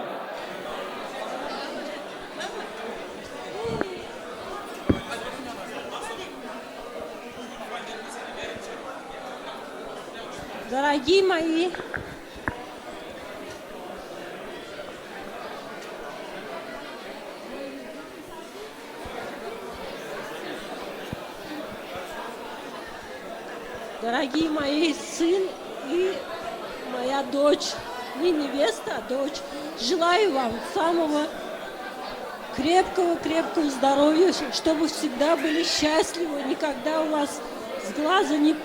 S3: Дорогие мои, дорогие мои сын и моя дочь, не невеста, а дочь, желаю вам самого крепкого-крепкого здоровья, чтобы всегда были счастливы, никогда у вас с глаза не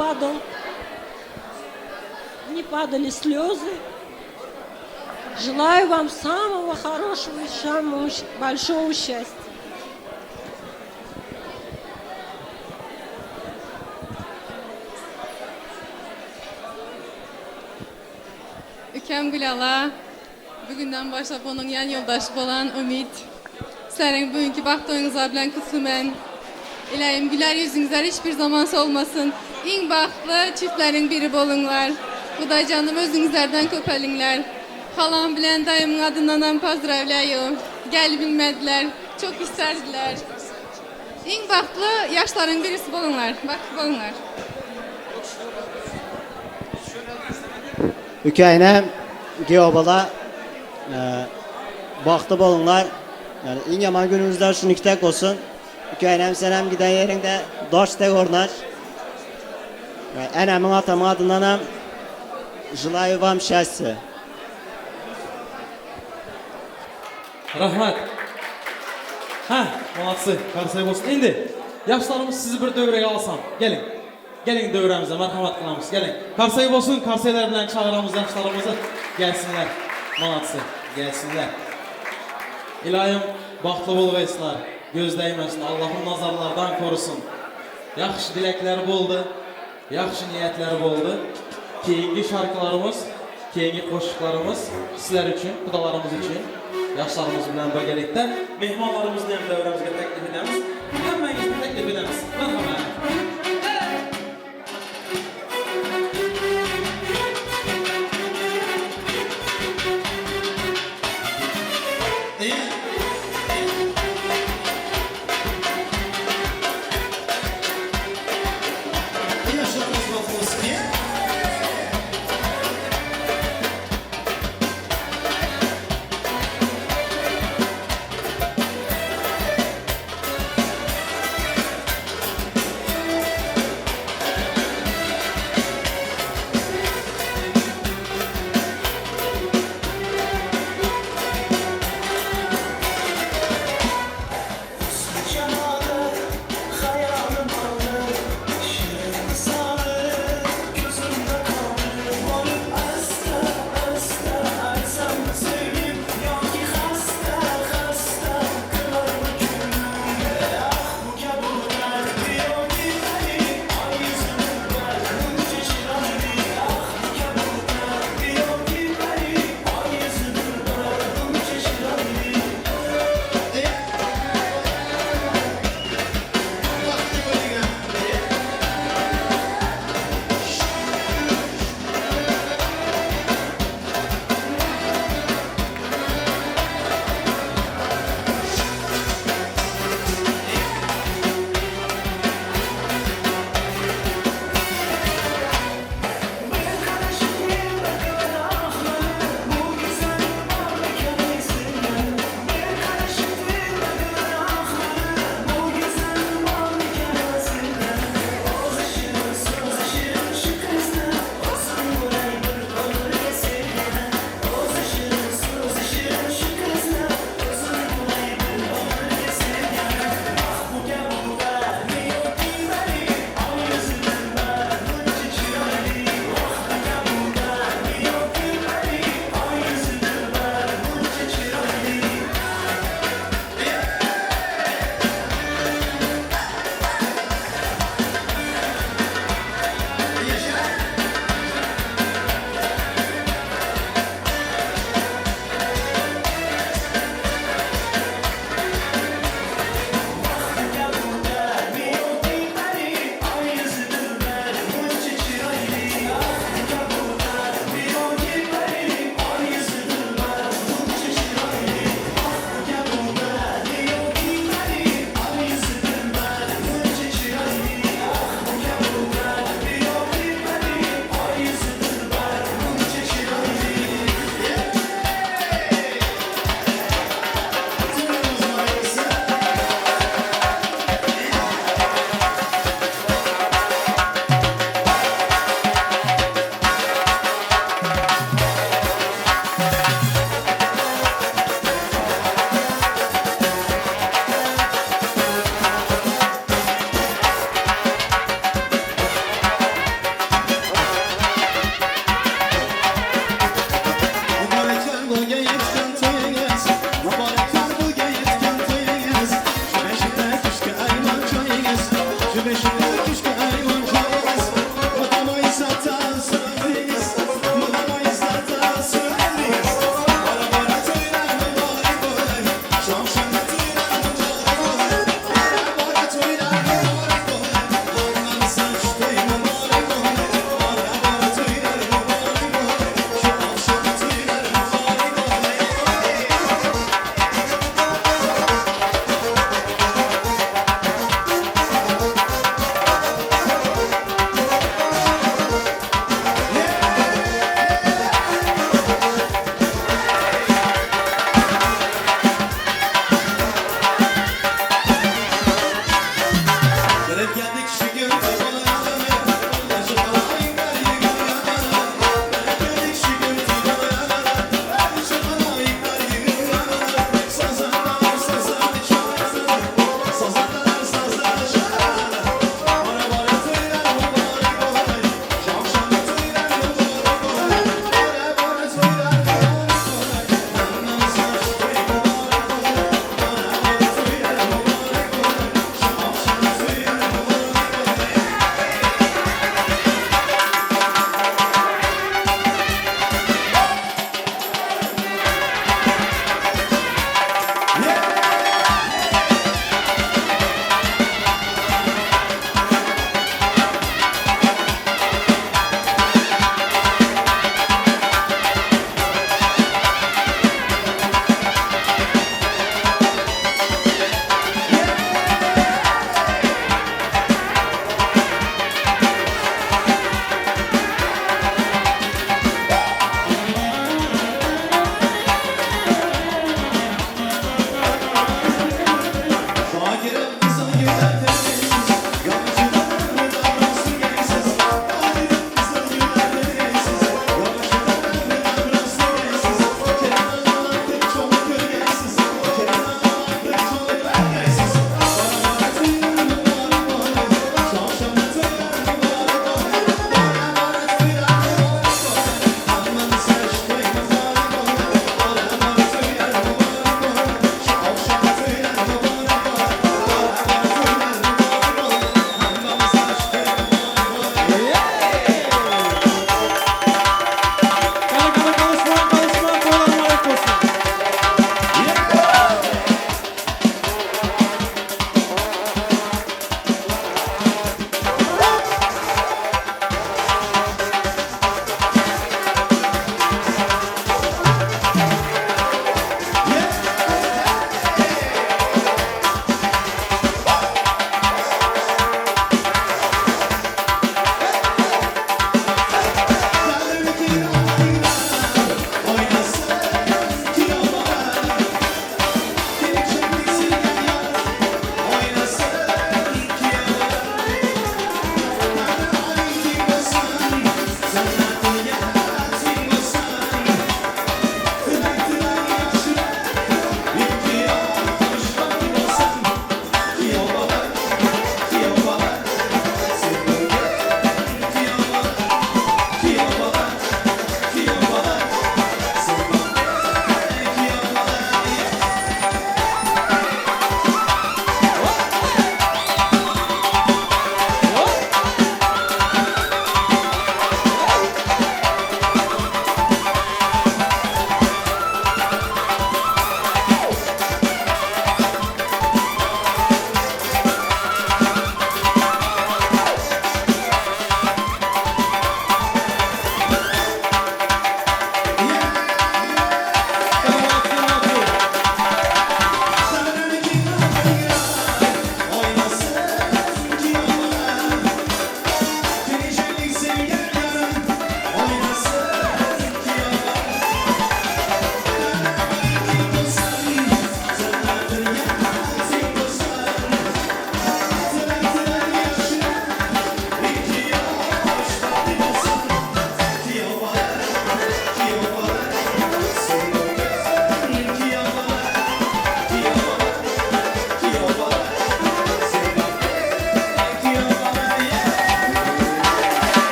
S3: падали слезы. Желаю вам самого хорошего и самого большого счастья.
S4: Ukam Gülala, bugünden başlap onun yan yoldaşı olan Umid. Sizlerin bugünkü baxt toyunuza bilen kutlumen. İlahim güler yüzünüzler hiçbir zaman solmasın. En baxtlı çiftlerin biri bolunlar. Xudoycanım özünüzlerden köpəlinglər. Xalam bilen dayımın adından pozdravляю. Gəl bilmədilər, çok isterdiler. En baxtlı yaşların birisi bolunlar. Baxtlı bolunlar.
S2: Ükeyne Geobala baxtlı bolunlar. Yani en yaman günümüzler şunu iki tek olsun. Ükeynem senem giden yerinde doş tek ornar. Yani enemin atamın adından hem желаю вам счастья.
S8: Rahmat. Ha, молодцы. Qarsak bo'lsin. Endi yoshlarimiz sizni bir dövraga olsam. Keling. Keling dövramizga marhamat qilamiz. Keling. Qarsak bo'lsin, qarsaklar bilan chaqiramiz yoshlarimizni. Gelsinlar. Молодцы. Gelsinlar. Iloyim baxtli bo'lg'aysizlar. Ko'z degmasin, Allohim nazarlardan korusun. Yaxshi dilaklar bo'ldi, yaxshi niyatlar bo'ldi. Keyingi şarkılarımız, keyingi qo'shiqlarimiz sizlar uchun, xudolarimiz uchun, yoshlarimiz bilan birgalikda mehmonlarimizni ham davramizga taklif etamiz. Hammangizni taklif etamiz. Marhamat.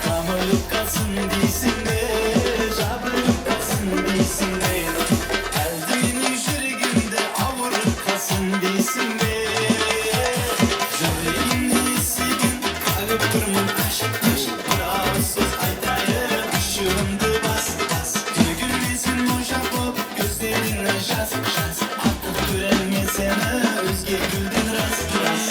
S10: Қамырылып қалсын дейсің бе, жабырылып қалсын дейсің бе, әлде менің жүрегімді ауырып қалсын дейсің бе? Жүрегімнің есігін қағып тұрмын ашық ашық, бір ауыз сөз айтайын, ашуымды бас бас. Төгілмесін моншақ боп көздеріңнен жас жас, артық көремін мен сені өзге гүлден рас рас.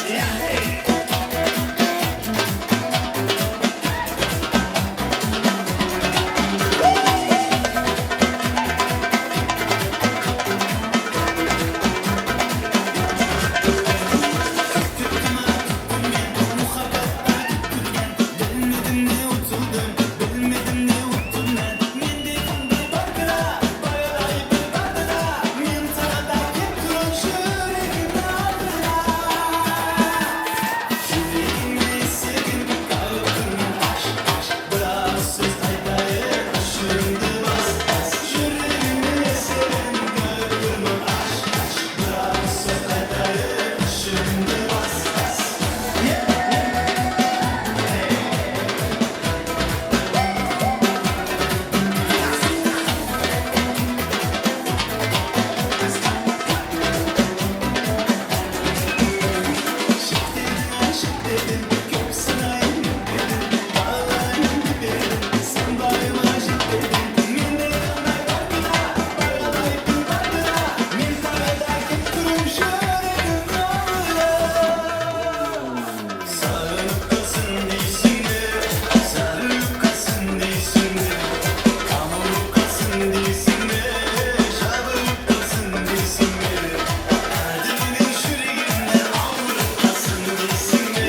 S10: Білмедім не ұтылдым, білмедім не ұттым мен. Менде қандай бар кінә, баяғыдай бір барды да. Мен тағы да кеп тұрмын жүрегімнің алдына. Жүрегімнің есігін қағып тұрмын аш аш, бір ауыз сөз айтайын, ашуымды бас бас. Жүрегімнің есігін қағып тұрмын аш аш, бір ауыз сөз айтайын, ашуымды бас бас. Шектедің, көп сынайын дедің, бағалайын дедің, сен байыма жетпедің. Менде қандай бар кінә, баяғыдай бір барды да. Мен тағы да кеп тұрмын жүрегімнің алдына. Сағынып қалсын дейсің бе, сарылып қалсын дейсің бе, қамырылып қалсын дейсің бе, жабырылып қалсын дейсің бе, әлде менің жүрегімнен ауырып қалсын дейсің бе?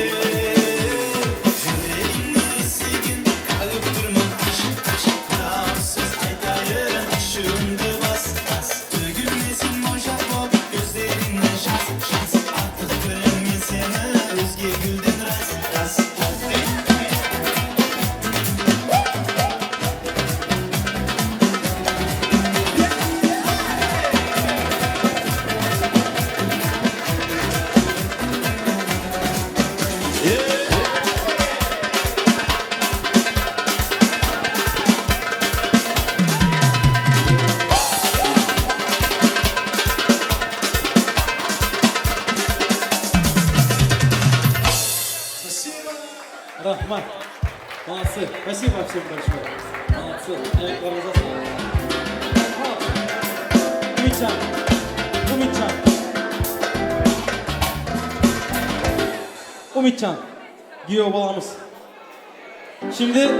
S10: Жүрегімнің есігін қағып тұрмын ашық ашық, бір ауыз сөз айтайын, ашуымды бас бас. Төгілмесін моншақ боп көздеріңнен жас жас, артық көремін мен сені өзге гүлден рас рас.
S8: Rahmat. Молодцы. Спасибо всем большое. Молодцы. Ayaklarınıza sağlık. Ümitcan. Ümitcan. Ümitcan. Giyo balamız. Şimdi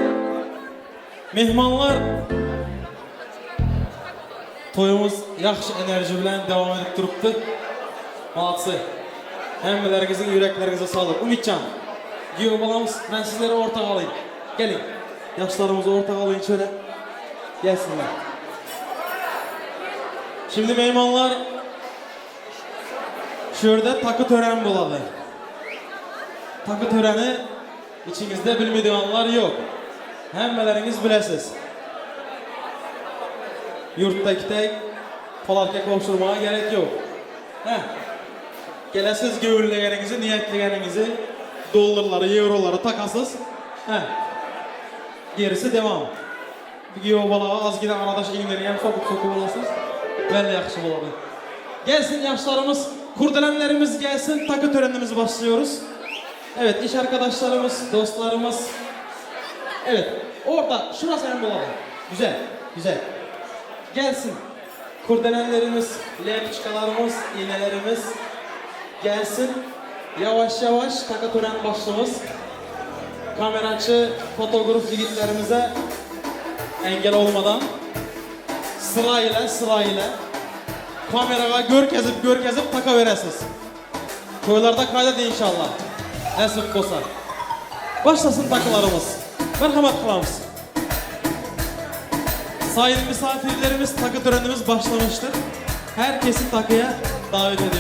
S8: mehmonlar, to'yimiz yaxshi enerji bilan davom etib turibdi. Молодцы. Hammalaringizning yuraklaringizga sog'lik. Ümitcan. Giyo balamiz, ben sizleri ortağa alayım. Gelin. Yaşlarımızı ortağa alayım şöyle. Gelsinler. Şimdi mehmonlar, shu yerda takı töreni bo'ladi. Takı töreni ichingizda bilmaydiganlar yo'q. Hammalaringiz bilasiz. Yurtdagidek polatga qo'shilmaga gerek yo'q. Heh. Kelasiz, ko'ngillaganingizni, niyatlaгаningizni dollarları, euroları takasız. Heh. Gerisi devam. Kuyov bolaga ozgina aradash ignalarni ham so'kib so'kib olasiz. Valla yaxshi bo'ladi. Gelsin yaşlarımız, kurdelenlerimiz gelsin. Takı törenimizi başlıyoruz. Evet, iş arkadaşlarımız, dostlarımız. Evet, orada şurası hem bo'ladi. Güzel, güzel. Gelsin. Kurdelenlerimiz, lepçikalarımız, iğnelerimiz gelsin. Yavaş yavaş takı tören başlığımız. Kameracı, fotoğraf yigitlerimize engel olmadan sırayla sırayla kameraga görkezip görkezip taka veresiz. Toylarda kaydet inşallah. Nasip bolsa. Başlasın takılarımız. Merhamet kılamız. Sayın misafirlerimiz, takı törenimiz başlamıştır. Herkesi takıya davet ediyoruz.